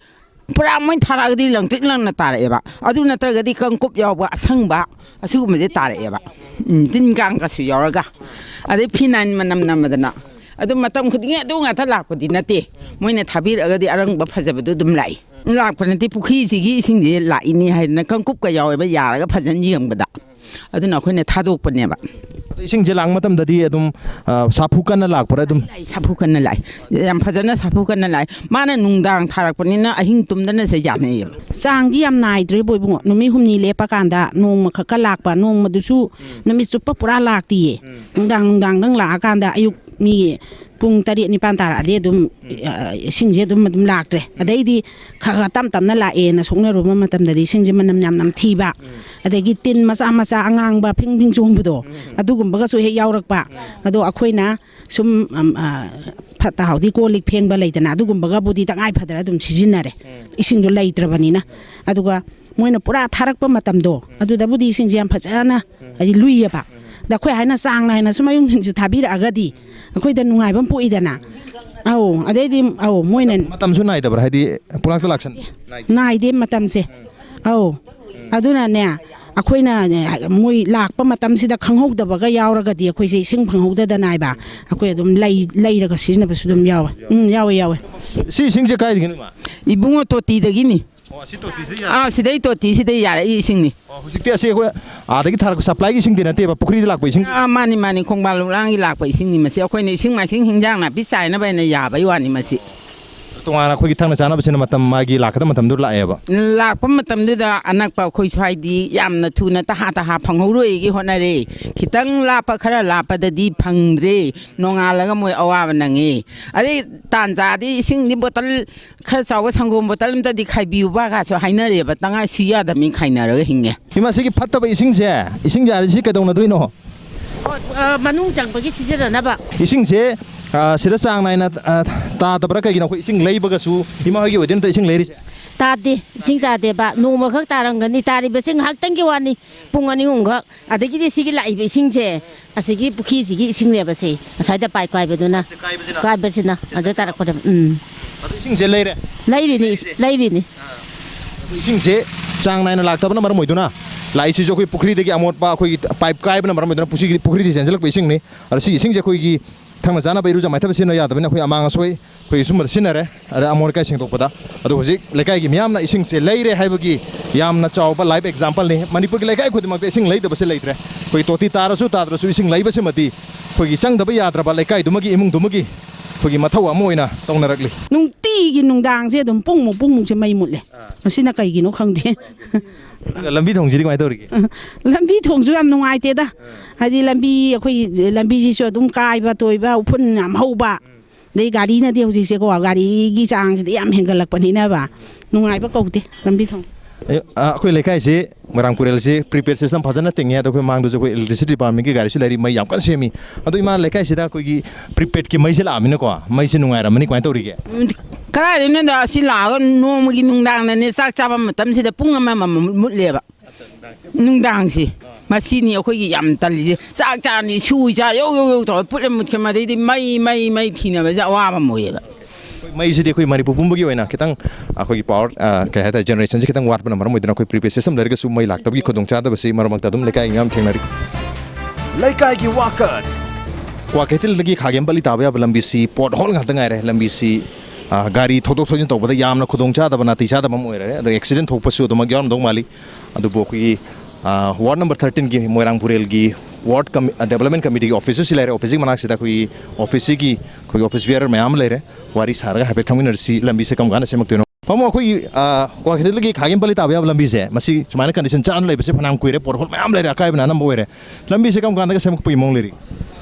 ꯄꯨꯔꯥ ꯃꯣꯏ ꯊꯥꯔꯛꯑꯒꯗꯤ ꯂꯪꯇ꯭ꯔꯤꯛ ꯂꯪꯅ ꯇꯥꯔꯛꯑꯦꯕ꯫ ꯑꯗꯨ ꯅꯠꯇ꯭ꯔꯒꯗꯤ ꯀꯪꯀꯨꯞ ꯌꯥꯎꯕ ꯑꯁꯪꯕ ꯑꯁꯤꯒꯨꯝꯕꯁꯦ ꯇꯥꯔꯛꯑꯦꯕ꯫ ꯎꯝ, ꯇꯤꯟ ꯀꯥꯡꯒꯁꯨ ꯌꯥꯎꯔꯒ, ꯑꯗꯩ ꯐꯤꯅꯥꯏꯟ ꯃꯅꯝ ꯅꯝꯃꯗꯅ꯫ ꯑꯗꯨ ꯃꯇꯝ ꯈꯨꯗꯤꯡꯒꯤ ꯑꯗꯨ ꯉꯥꯛꯇ ꯂꯥꯛꯄꯗꯤ ꯅꯠꯇꯦ꯫ ꯃꯣꯏꯅ ꯊꯥꯕꯤꯔꯛꯑꯒꯗꯤ ꯑꯔꯪꯕ ꯐꯖꯕꯗꯣ ꯑꯗꯨꯝ ꯂꯥꯛꯏ꯫ ꯂꯥꯛꯄ ꯅꯠꯇꯦ, ꯄꯨꯈ꯭ꯔꯤꯁꯤꯒꯤ ꯏꯁꯤꯡꯁꯦ ꯂꯥꯛꯏꯅꯦ ꯍꯥꯏꯗꯅ ꯀꯪꯀꯨꯞꯀ ꯌꯥꯎꯋꯦꯕ, ꯌꯥꯔꯒ ꯐꯖꯅ ꯌꯦꯡꯕꯗ꯫ ꯑꯗꯨꯅ ꯑꯩꯈꯣꯏꯅ ꯊꯥꯗꯣꯛꯄꯅꯦꯕ꯫ ꯑꯗꯣ ꯏꯁꯤꯡꯁꯦ ꯂꯥꯛꯄ ꯃꯇꯝꯗꯗꯤ ꯑꯗꯨꯝ, ꯑ, ꯁꯥꯐꯨ ꯀꯟꯅ ꯂꯥꯛꯄ꯭ꯔꯥ ꯑꯗꯨꯝ? ꯂꯥꯛꯏ, ꯁꯥꯐꯨ ꯀꯟꯅ ꯂꯥꯛꯏ꯫ ꯌꯥꯝ ꯐꯖꯅ ꯁꯥꯐꯨ ꯀꯟꯅ ꯂꯥꯛꯏ꯫ ꯃꯥꯅ ꯅꯨꯡꯗꯥꯡ ꯊꯥꯔꯛꯄꯅꯤꯅ ꯑꯍꯤꯡ ꯇꯨꯝꯗꯅꯁꯦ ꯌꯥꯅꯩꯌꯦꯕ꯫ ꯆꯥꯡꯗꯤ ꯌꯥꯝ ꯅꯥꯏꯗ꯭ꯔꯦꯕꯣ ꯏꯕꯨꯡꯉꯣ꯫ ꯅꯨꯃꯤꯠ ꯍꯨꯝꯅꯤ ꯂꯦꯞꯄꯀꯥꯟꯗ ꯅꯣꯡꯃ ꯈꯛꯀ ꯂꯥꯛꯄ, ꯅꯣꯡꯃꯗꯨꯁꯨ ꯅꯨꯃꯤꯠ ꯆꯨꯞꯄ ꯄꯨꯔꯥ ꯂꯥꯛꯇꯤꯌꯦ꯫ ꯅꯨꯡꯗꯥꯡ, ꯅꯨꯡꯗꯥꯡꯗꯪ ꯂꯥꯛꯑꯀꯥꯟꯗ ꯑꯌꯨꯛ ꯃꯤ ꯄꯨꯡ ꯇꯔꯦꯠ ꯅꯤꯄꯥꯟ ꯇꯥꯔꯛꯑꯗꯤ ꯑꯗꯨꯝ, ꯑ, ꯏꯁꯤꯡꯁꯦ ꯑꯗꯨꯝ, ꯑꯗꯨꯝ ꯂꯥꯛꯇ꯭ꯔꯦ꯫ ꯑꯗꯩꯗꯤ ꯈꯔ ꯈꯔ ꯇꯞ ꯇꯞꯅ ꯂꯥꯛꯑꯦꯅ ꯁꯣꯛꯅꯔꯨꯕ ꯃꯇꯝꯗꯗꯤ ꯏꯁꯤꯡꯁꯦ ꯃꯅꯝ ꯌꯥꯝ ꯅꯝꯊꯤꯕ, ꯑꯗꯒꯤ ꯇꯤꯟ ꯃꯆꯥ ꯃꯆꯥ ꯑꯉꯥꯡꯕ ꯐꯤꯡ ꯐꯤꯡ ꯆꯣꯡꯕꯗꯣ, ꯑꯗꯨꯒꯨꯝꯕꯒꯁꯨ ꯍꯦꯛ ꯌꯥꯎꯔꯛꯄ꯫ ꯑꯗꯣ ꯑꯩꯈꯣꯏꯅ ꯁꯨꯝ, ꯑꯝ, ꯑ, ꯐꯠꯇ ꯍꯥꯎꯗꯤ ꯀꯣꯜ ꯂꯤꯛ ꯐꯦꯡꯕ ꯂꯩꯗꯅ, ꯑꯗꯨꯒꯨꯝꯕꯒꯕꯨꯗꯤ ꯇꯉꯥꯏ ꯐꯗꯅ ꯑꯗꯨꯝ ꯁꯤꯖꯤꯟꯅꯔꯦ, ꯏꯁꯤꯡꯗꯣ ꯂꯩꯇ꯭ꯔꯕꯅꯤꯅ꯫ ꯑꯗꯨꯒ ꯃꯣꯏꯅ ꯄꯨꯔꯥ ꯊꯥꯔꯛꯄ ꯃꯇꯝꯗꯣ, ꯑꯗꯨꯗꯕꯨꯗꯤ ꯏꯁꯤꯡꯁꯦ ꯌꯥꯝ ꯐꯖꯅ, ꯍꯥꯏꯗꯤ, ꯂꯨꯏꯌꯦꯕ꯫ ꯑꯗ ꯑꯩꯈꯣꯏ ꯍꯥꯏꯅ ꯆꯥꯡ ꯅꯥꯏꯅ ꯁꯨꯝ ꯑꯌꯨꯛ ꯅꯨꯡꯊꯤꯜꯁꯨ ꯊꯥꯕꯤꯔꯛꯑꯒꯗꯤ ꯑꯩꯈꯣꯏꯗ ꯅꯨꯡꯉꯥꯏꯕ ꯑꯃ ꯄꯣꯛꯏꯗꯅ꯫ ꯑꯧ, ꯑꯗꯩꯗꯤ, ꯑꯧ, ꯃꯣꯏꯅ ꯃꯇꯝꯁꯨ ꯅꯥꯏꯗꯕ꯭ꯔꯥ? ꯍꯥꯏꯗꯤ ꯄꯨꯂꯥꯛꯇ ꯂꯥꯛꯁꯟ ꯅꯥꯏꯗꯦ꯫ ꯅꯥꯏꯗꯦ ꯃꯇꯝꯁꯦ꯫ ꯑꯧ꯫ ꯑꯗꯨꯅꯅꯦ, ꯑꯩꯈꯣꯏꯅ, ꯃꯣꯏ ꯂꯥꯛꯄ ꯃꯇꯝꯁꯤꯗ ꯈꯪꯍꯧꯗꯕꯒ ꯌꯥꯎꯔꯒꯗꯤ ꯑꯩꯈꯣꯏꯁꯦ ꯏꯁꯤꯡ ꯐꯪꯍꯧꯗꯗꯅ ꯍꯥꯏꯕ, ꯑꯩꯈꯣꯏ ꯑꯗꯨꯝ ꯂꯩ-, ꯂꯩꯔꯒ ꯁꯤꯖꯤꯟꯅꯕꯁꯨ ꯑꯗꯨꯝ ꯌꯥꯎꯋꯦ꯫ ꯎꯝ, ꯌꯥꯎꯋꯦ, ꯌꯥꯎꯋꯦ꯫ ꯁꯤ ꯏꯁꯤꯡꯁꯦ ꯀꯥꯏꯗꯒꯤꯅꯣ, ꯏꯃꯥ? ꯏꯕꯨꯡꯉꯣ, ꯇꯣꯇꯤꯗꯒꯤꯅꯤ꯫ ꯑꯣ, ꯑꯁꯤ ꯇꯣꯇꯤꯁꯤꯗ ꯌꯥꯔꯦ? ꯑꯥ, ꯁꯤꯗꯩ ꯇꯣꯇꯤꯁꯤꯗ ꯌꯥꯔꯛꯏ ꯏꯁꯤꯡꯅꯤ꯫ ꯑꯣ, ꯍꯧꯖꯤꯛꯇꯤ ꯑꯁꯤ ꯑꯩꯈꯣꯏ ꯑꯥꯗꯒꯤ ꯊꯥꯔꯛꯄ ꯁꯄ꯭ꯂꯥꯏꯒꯤ ꯏꯁꯤꯡꯗꯤ ꯅꯠꯇꯦꯕ, ꯄꯨꯈ꯭ꯔꯤꯗ ꯂꯥꯛꯄ ꯏꯁꯤꯡ? ꯑꯥ, ꯃꯥꯅꯤ, ꯃꯥꯅꯤ, ꯈꯣꯡꯕꯥꯟ ꯂꯨꯛꯂꯥꯡꯒꯤ ꯂꯥꯛꯄ ꯏꯁꯤꯡꯅꯤ ꯃꯁꯤ꯫ ꯑꯩꯈꯣꯏꯅ ꯏꯁꯤꯡ ꯃꯥꯏꯁꯤꯡ ꯍꯤꯟꯖꯥꯡ ꯅꯥꯄꯤ ꯆꯥꯏꯅꯕ ꯍꯥꯏꯅ ꯌꯥꯕꯩ ꯋꯥꯅꯤ ꯃꯁꯤ꯫ ꯇꯣꯉꯥꯟꯅ ꯑꯩꯈꯣꯏꯒꯤ ꯊꯛꯅ ꯆꯥꯅꯕꯁꯤꯅ ꯃꯇꯝ ꯃꯥꯒꯤ ꯂꯥꯛꯀꯗꯕ ꯃꯇꯝꯗꯨ ꯂꯥꯛꯑꯦꯕ꯫ ꯂꯥꯛꯄ ꯃꯇꯝꯗꯨꯗ ꯑꯅꯛꯄ ꯑꯩꯈꯣꯏ ꯁ꯭ꯋꯥꯏꯗꯤ ꯌꯥꯝꯅ ꯊꯨꯅ ꯇꯍꯥ ꯇꯍꯥ ꯐꯪꯍꯧꯔꯣꯏꯒꯤ ꯍꯣꯠꯅꯔꯦ꯫ ꯈꯤꯇꯪ ꯂꯥꯞꯄ, ꯈꯔ ꯂꯥꯞꯄꯗꯗꯤ ꯐꯪꯗ꯭ꯔꯦ꯫ ꯅꯣꯡꯉꯥꯜꯂꯒ ꯃꯣꯏ ꯑꯋꯥꯕ ꯅꯪꯉꯤ꯫ ꯑꯗꯩ ꯇꯥꯟ ꯆꯥꯗꯤ ꯏꯁꯤꯡꯗꯤ ꯕꯣꯇꯜ ꯈꯔ ꯆꯥꯎꯕ ꯁꯪꯒꯣꯝ ꯕꯣꯇꯜ ꯑꯝꯇꯗꯤ ꯈꯥꯏꯕꯤꯌꯨꯕ ꯀꯥꯁꯨ ꯍꯥꯏꯅꯔꯦꯕ꯫ ꯇꯉꯥꯏ ꯁꯤ ꯌꯥꯗꯕꯅꯤ ꯈꯥꯏꯅꯔꯒ ꯍꯤꯡꯉꯦ꯫ ꯏꯃꯥ, ꯁꯤꯒꯤ ꯐꯠꯇꯕ ꯏꯁꯤꯡꯁꯦ, ꯏꯁꯤꯡ ꯌꯥꯔꯤꯁꯤ ꯀꯩꯗꯧꯅꯗꯣꯏꯅꯣ? ꯑꯣ, ꯑ, ꯃꯅꯨꯡ ꯆꯪꯕꯒꯤ ꯁꯤꯖꯤꯟꯅꯅꯕ꯫ ꯏꯁꯤꯡꯁꯦ, ꯑ, ꯁꯤꯗ ꯆꯥꯡ ꯅꯥꯏꯅ, ꯑ, ꯇꯥꯗꯕ꯭ꯔꯥ? ꯀꯩꯒꯤꯅꯣ ꯑꯩꯈꯣꯏ ꯏꯁꯤꯡ ꯂꯩꯕꯒꯁꯨ ꯏꯃꯥ ꯍꯣꯏꯒꯤ ꯑꯣꯏꯗꯣꯏ ꯅꯠꯇ꯭ꯔꯣ ꯏꯁꯤꯡ ꯂꯩꯔꯤꯁꯦ? ꯇꯥꯗꯦ, ꯏꯁꯤꯡ ꯇꯥꯗꯦꯕ꯫ ꯅꯣꯡꯃꯈꯛ ꯇꯥꯔꯝꯒꯅꯤ꯫ ꯇꯥꯔꯤꯕꯁꯦ ꯉꯥꯏꯍꯥꯛꯇꯪꯒꯤ ꯋꯥꯅꯤ, ꯄꯨꯡ ꯑꯅꯤ ꯑꯍꯨꯝꯈꯛ꯫ ꯑꯗꯒꯤꯗꯤ ꯁꯤꯒꯤ ꯂꯥꯛꯏꯕ ꯏꯁꯤꯡꯁꯦ, ꯑꯁꯤꯒꯤ ꯄꯨꯈ꯭ꯔꯤꯁꯤꯒꯤ ꯏꯁꯤꯡꯅꯦꯕ ꯁꯤ꯫ ꯑꯁ꯭ꯋꯥꯏꯗ ꯄꯥꯏꯞ ꯀꯥꯏꯕꯗꯨꯅ, ꯁꯤ ꯀꯥꯏꯕꯁꯤꯅ? ꯀꯥꯏꯕꯁꯤꯅ ꯑꯗ ꯇꯥꯔꯛꯄꯗ꯫ ꯎꯝ꯫ ꯑꯗꯨ ꯏꯁꯤꯡꯁꯦ ꯂꯩꯔꯦ? ꯂꯩꯔꯤꯅꯤ, ꯂꯩꯔꯤꯅꯤ꯫ ꯏꯁꯤꯡꯁꯦ ꯆꯥꯡ ꯅꯥꯏꯅ ꯂꯥꯛꯇꯕꯅ ꯃꯔꯝ ꯑꯣꯏꯗꯨꯅ ꯂꯥꯛꯏꯁꯤꯁꯨ ꯑꯩꯈꯣꯏ ꯄꯨꯈ꯭ꯔꯤꯗꯒꯤ ꯑꯃꯣꯠꯄ, ꯑꯩꯈꯣꯏꯒꯤ ꯄꯥꯏꯞ ꯀꯥꯏꯕꯅ ꯃꯔꯝ ꯑꯣꯏꯗꯨꯅ ꯄꯨꯈ꯭ꯔꯤꯒꯤ, ꯄꯨꯈ꯭ꯔꯤꯗꯒꯤ ꯆꯦꯟꯁꯤꯜꯂꯛꯄ ꯏꯁꯤꯡꯅꯤ꯫ ꯑꯗꯣ ꯁꯤ ꯏꯁꯤꯡꯁꯦ ꯑꯩꯈꯣꯏꯒꯤ ꯊꯛꯅ ꯆꯥꯅꯕ ꯏꯔꯨꯖ ꯃꯥꯏꯊꯕ ꯁꯤꯖꯤꯟꯅꯕ ꯌꯥꯗꯕꯅꯤꯅ ꯑꯩꯈꯣꯏ ꯑꯃꯥꯡ ꯑꯁꯣꯏ ꯑꯩꯈꯣꯏ ꯁꯨꯝꯕꯗ ꯁꯤꯖꯤꯟꯅꯔꯦ꯫ ꯑꯗ ꯑꯃꯣꯠ ꯑꯀꯥꯏ ꯁꯦꯡꯗꯣꯛꯄꯗ꯫ ꯑꯗꯣ ꯍꯧꯖꯤꯛ ꯂꯩꯀꯥꯏꯒꯤ ꯃꯤꯌꯥꯝꯅ ꯏꯁꯤꯡꯁꯦ ꯂꯩꯔꯦ ꯍꯥꯏꯕꯒꯤ ꯌꯥꯝꯅ ꯆꯥꯎꯕ live example ꯅꯤ꯫ ꯃꯅꯤꯄꯨꯔꯒꯤ ꯂꯩꯀꯥꯏ ꯈꯨꯗꯤꯡꯃꯛꯇ ꯏꯁꯤꯡ ꯂꯩꯇꯕꯁꯦ ꯂꯩꯇ꯭ꯔꯦ꯫ ꯑꯩꯈꯣꯏ ꯇꯣꯇꯤ ꯇꯥꯔꯁꯨ ꯇꯥꯗ꯭ꯔꯁꯨ ꯏꯁꯤꯡ ꯂꯩꯕꯁꯤꯃꯗꯤ ꯑꯩꯈꯣꯏꯒꯤ ꯆꯪꯗꯕ ꯌꯥꯗ꯭ꯔꯕ ꯂꯩꯀꯥꯏꯗꯨꯃꯒꯤ ꯏꯃꯨꯡꯗꯨꯃꯒꯤ ꯑꯩꯈꯣꯏꯒꯤ ꯃꯊꯧ ꯑꯃ ꯑꯣꯏꯅ ꯇꯧꯅꯔꯛꯂꯤ꯫ ꯅꯨꯡꯇꯤꯒꯤ ꯅꯨꯡꯗꯥꯡꯁꯦ ꯑꯗꯨꯝ ꯄꯨꯡꯃꯨꯛ ꯄꯨꯡꯃꯨꯛꯁꯦ ꯃꯩ ꯃꯨꯠꯂꯦ꯫ ꯃꯁꯤꯅ ꯀꯩꯒꯤꯅꯣ ꯈꯪꯗꯦ꯫ ꯑꯗꯨꯒ ꯂꯝꯕꯤ ꯊꯣꯡꯁꯤꯗꯤ ꯀꯃꯥꯏꯅ ꯇꯧꯔꯤꯒꯦ? ꯂꯝꯕꯤ ꯊꯣꯡꯁꯨ ꯌꯥꯝ ꯅꯨꯡꯉꯥꯏꯇꯦꯗ꯫ ꯍꯥꯏꯗꯤ ꯂꯝꯕꯤ, ꯑꯩꯈꯣꯏꯒꯤ ꯂꯝꯕꯤꯁꯤꯁꯨ ꯑꯗꯨꯝ ꯀꯥꯏꯕ ꯇꯣꯏꯕ, ꯎꯐꯨꯟ ꯌꯥꯝ ꯍꯧꯕ꯫ ꯑꯗꯩ ꯒꯥꯔꯤꯅꯗꯤ ꯍꯧꯖꯤꯛꯁꯦꯀꯣ, ꯒꯥꯔꯤꯒꯤ ꯆꯥꯡꯁꯤꯗꯤ ꯌꯥꯝ ꯍꯦꯟꯒꯠꯂꯛꯄꯅꯤꯅꯕ, ꯅꯨꯡꯉꯥꯏꯕ ꯀꯧꯗꯦ ꯂꯝꯕꯤ ꯊꯣꯡ꯫ ꯑꯦ, ꯑ, ꯑꯩꯈꯣꯏ ꯂꯩꯀꯥꯏꯁꯤ, ꯃꯣꯏꯔꯥꯡ ꯄꯨꯔꯦꯜꯁꯤ prepaid system ꯐꯖꯅ ꯇꯤꯡꯉꯦ꯫ ꯑꯗꯣ ꯑꯩꯈꯣꯏ ꯃꯥꯡꯗꯁꯨ ꯑꯩꯈꯣꯏ electricity department ꯀꯤ ꯒꯥꯔꯤꯁꯨ ꯂꯩꯔꯤ, ꯃꯩ ꯌꯥꯝ ꯀꯟꯅ ꯁꯦꯝꯃꯤ꯫ ꯑꯗꯣ ꯏꯃꯥ, ꯂꯩꯀꯥꯏꯁꯤꯗ ꯑꯩꯈꯣꯏꯒꯤ prepaid ꯀꯤ ꯃꯩꯁꯦ ꯂꯥꯛꯑꯃꯤꯅꯀꯣ, ꯃꯩꯁꯦ ꯅꯨꯡꯉꯥꯏꯔꯝꯃꯅꯤ꯫ ꯀꯃꯥꯏꯅ ꯇꯧꯔꯤꯒꯦ? ꯎꯝ, ꯀꯗꯥꯏꯗꯩꯅꯣꯗ, ꯑꯁꯤ ꯂꯥꯛꯑꯒ ꯅꯣꯡꯃꯒꯤ ꯅꯨꯡꯗꯥꯡꯗꯅꯦ, ꯆꯥꯛ ꯆꯥꯕ ꯃꯇꯝꯁꯤꯗ ꯄꯨꯡ ꯑꯃ, ꯑꯃꯃꯝ ꯃꯨꯠꯂꯦꯕ꯫ ꯅꯨꯡꯗꯥꯡꯁꯦ꯫ ꯃꯁꯤꯅꯤ ꯑꯩꯈꯣꯏꯒꯤ ꯌꯥꯝ ꯇꯜꯂꯤꯁꯦ꯫ ꯆꯥꯛ ꯆꯥꯅꯤ, ꯁꯨ ꯆꯥ, ꯌꯧ, ꯌꯧ, ꯌꯧ ꯇꯧꯔ ꯄꯨꯠꯂ ꯃꯨꯠꯈ꯭ꯔꯦ꯫ ꯃꯗꯩꯗꯤ ꯃꯩ, ꯃꯩ, ꯃꯩ ꯊꯤꯅꯕꯁꯦ ꯑꯋꯥꯕ ꯑꯃ ꯑꯣꯏꯌꯦꯕ꯫ ꯃꯩꯁꯤꯗꯤ ꯑꯩꯈꯣꯏ ꯃꯅꯤꯄꯨꯔ ꯄꯨꯝꯕꯒꯤ ꯑꯣꯏꯅ ꯈꯤꯇꯪ ꯑꯩꯈꯣꯏꯒꯤ power, ꯑ, ꯀꯩ ꯍꯥꯏꯇꯥꯔꯦ, generation ꯁꯤ ꯈꯤꯇꯪ ꯋꯥꯠꯄꯅ ꯃꯔꯝ ꯑꯣꯏꯗꯨꯅ ꯑꯩꯈꯣꯏ prepaid system ꯂꯩꯔꯒꯁꯨ ꯃꯩ ꯂꯥꯛꯇꯕꯒꯤ ꯈꯨꯗꯣꯡꯆꯥꯗꯕꯁꯤ ꯃꯔꯛ ꯃꯔꯛꯇ ꯑꯗꯨꯝ ꯂꯩꯀꯥꯏ ꯃꯤꯌꯥꯝ ꯊꯦꯡꯅꯔꯤ꯫ ꯂꯩꯀꯥꯏꯒꯤ ꯋꯥꯀꯠ꯫ ꯀ꯭ꯋꯥꯀꯩꯊꯦꯜꯗꯒꯤ ꯈꯥꯒꯦꯝꯄꯜꯂꯤ ꯇꯥꯕ ꯌꯥꯕ ꯂꯝꯕꯤꯁꯤ pothole ꯉꯥꯛꯇ ꯉꯥꯏꯔꯦ꯫ ꯂꯝꯕꯤꯁꯤ, ꯑ, ꯒꯥꯔꯤ ꯊꯧꯗꯣꯛ ꯊꯧꯖꯤꯟ ꯇꯧꯕꯗ ꯌꯥꯝꯅ ꯈꯨꯗꯣꯡꯆꯥꯗꯕ, ꯅꯥꯇꯩ ꯆꯥꯗꯕ ꯑꯃ ꯑꯣꯏꯔꯦ꯫ ꯑꯗꯣ accident ꯊꯣꯛꯄꯁꯨ ꯑꯗꯨꯃꯛ ꯌꯥꯎꯔꯝꯗꯧ ꯃꯥꯜꯂꯤ꯫ ꯑꯗꯨꯕꯨ ꯑꯩꯈꯣꯏꯒꯤ, ꯑ, ward number thirteen ꯒꯤ ꯃꯣꯏꯔꯥꯡ ꯄꯨꯔꯦꯜꯒꯤ ward ꯀꯝ-, ꯑ, development committee ꯒꯤ office ꯁꯤ ꯂꯩꯔꯦ꯫ Office ꯁꯤꯒꯤ ꯃꯅꯥꯛꯁꯤꯗ ꯑꯩꯈꯣꯏꯒꯤ office ꯁꯤꯒꯤ ꯑꯩꯈꯣꯏꯒꯤ office bearer ꯃꯌꯥꯝ ꯑꯃ ꯂꯩꯔꯦ꯫ ꯋꯥꯔꯤ ꯁꯥꯔꯒ ꯍꯥꯏꯐꯦꯠ ꯈꯪꯃꯤꯟꯅꯔꯁꯤ, ꯂꯝꯕꯤꯁꯦ ꯀꯔꯝ ꯀꯥꯟꯗ ꯁꯦꯝꯃꯛꯇꯣꯏꯅꯣ꯫ ꯄꯥꯕꯨꯡ, ꯑꯩꯈꯣꯏꯒꯤ, ꯑ, ꯀ꯭ꯋꯥꯀꯩꯊꯦꯜꯗꯒꯤ ꯈꯥꯒꯦꯝꯄꯜꯂꯤ ꯇꯥꯕ ꯌꯥꯕ ꯂꯝꯕꯤꯁꯦ, ꯃꯁꯤ ꯁꯨꯃꯥꯏꯅ condition ꯆꯥꯅ ꯂꯩꯕꯁꯦ ꯐꯅꯌꯥꯝ ꯀꯨꯏꯔꯦ, pothole ꯃꯌꯥꯝ ꯂꯩꯔꯦ, ꯑꯀꯥꯏꯕꯅ ꯑꯅꯝꯕ ꯑꯣꯏꯔꯦ꯫ ꯂꯝꯕꯤꯁꯦ ꯀꯔꯝ ꯀꯥꯟꯗꯒ ꯁꯦꯝꯃꯛꯄꯒꯤ ꯃꯑꯣꯡ ꯂꯩꯔꯤ?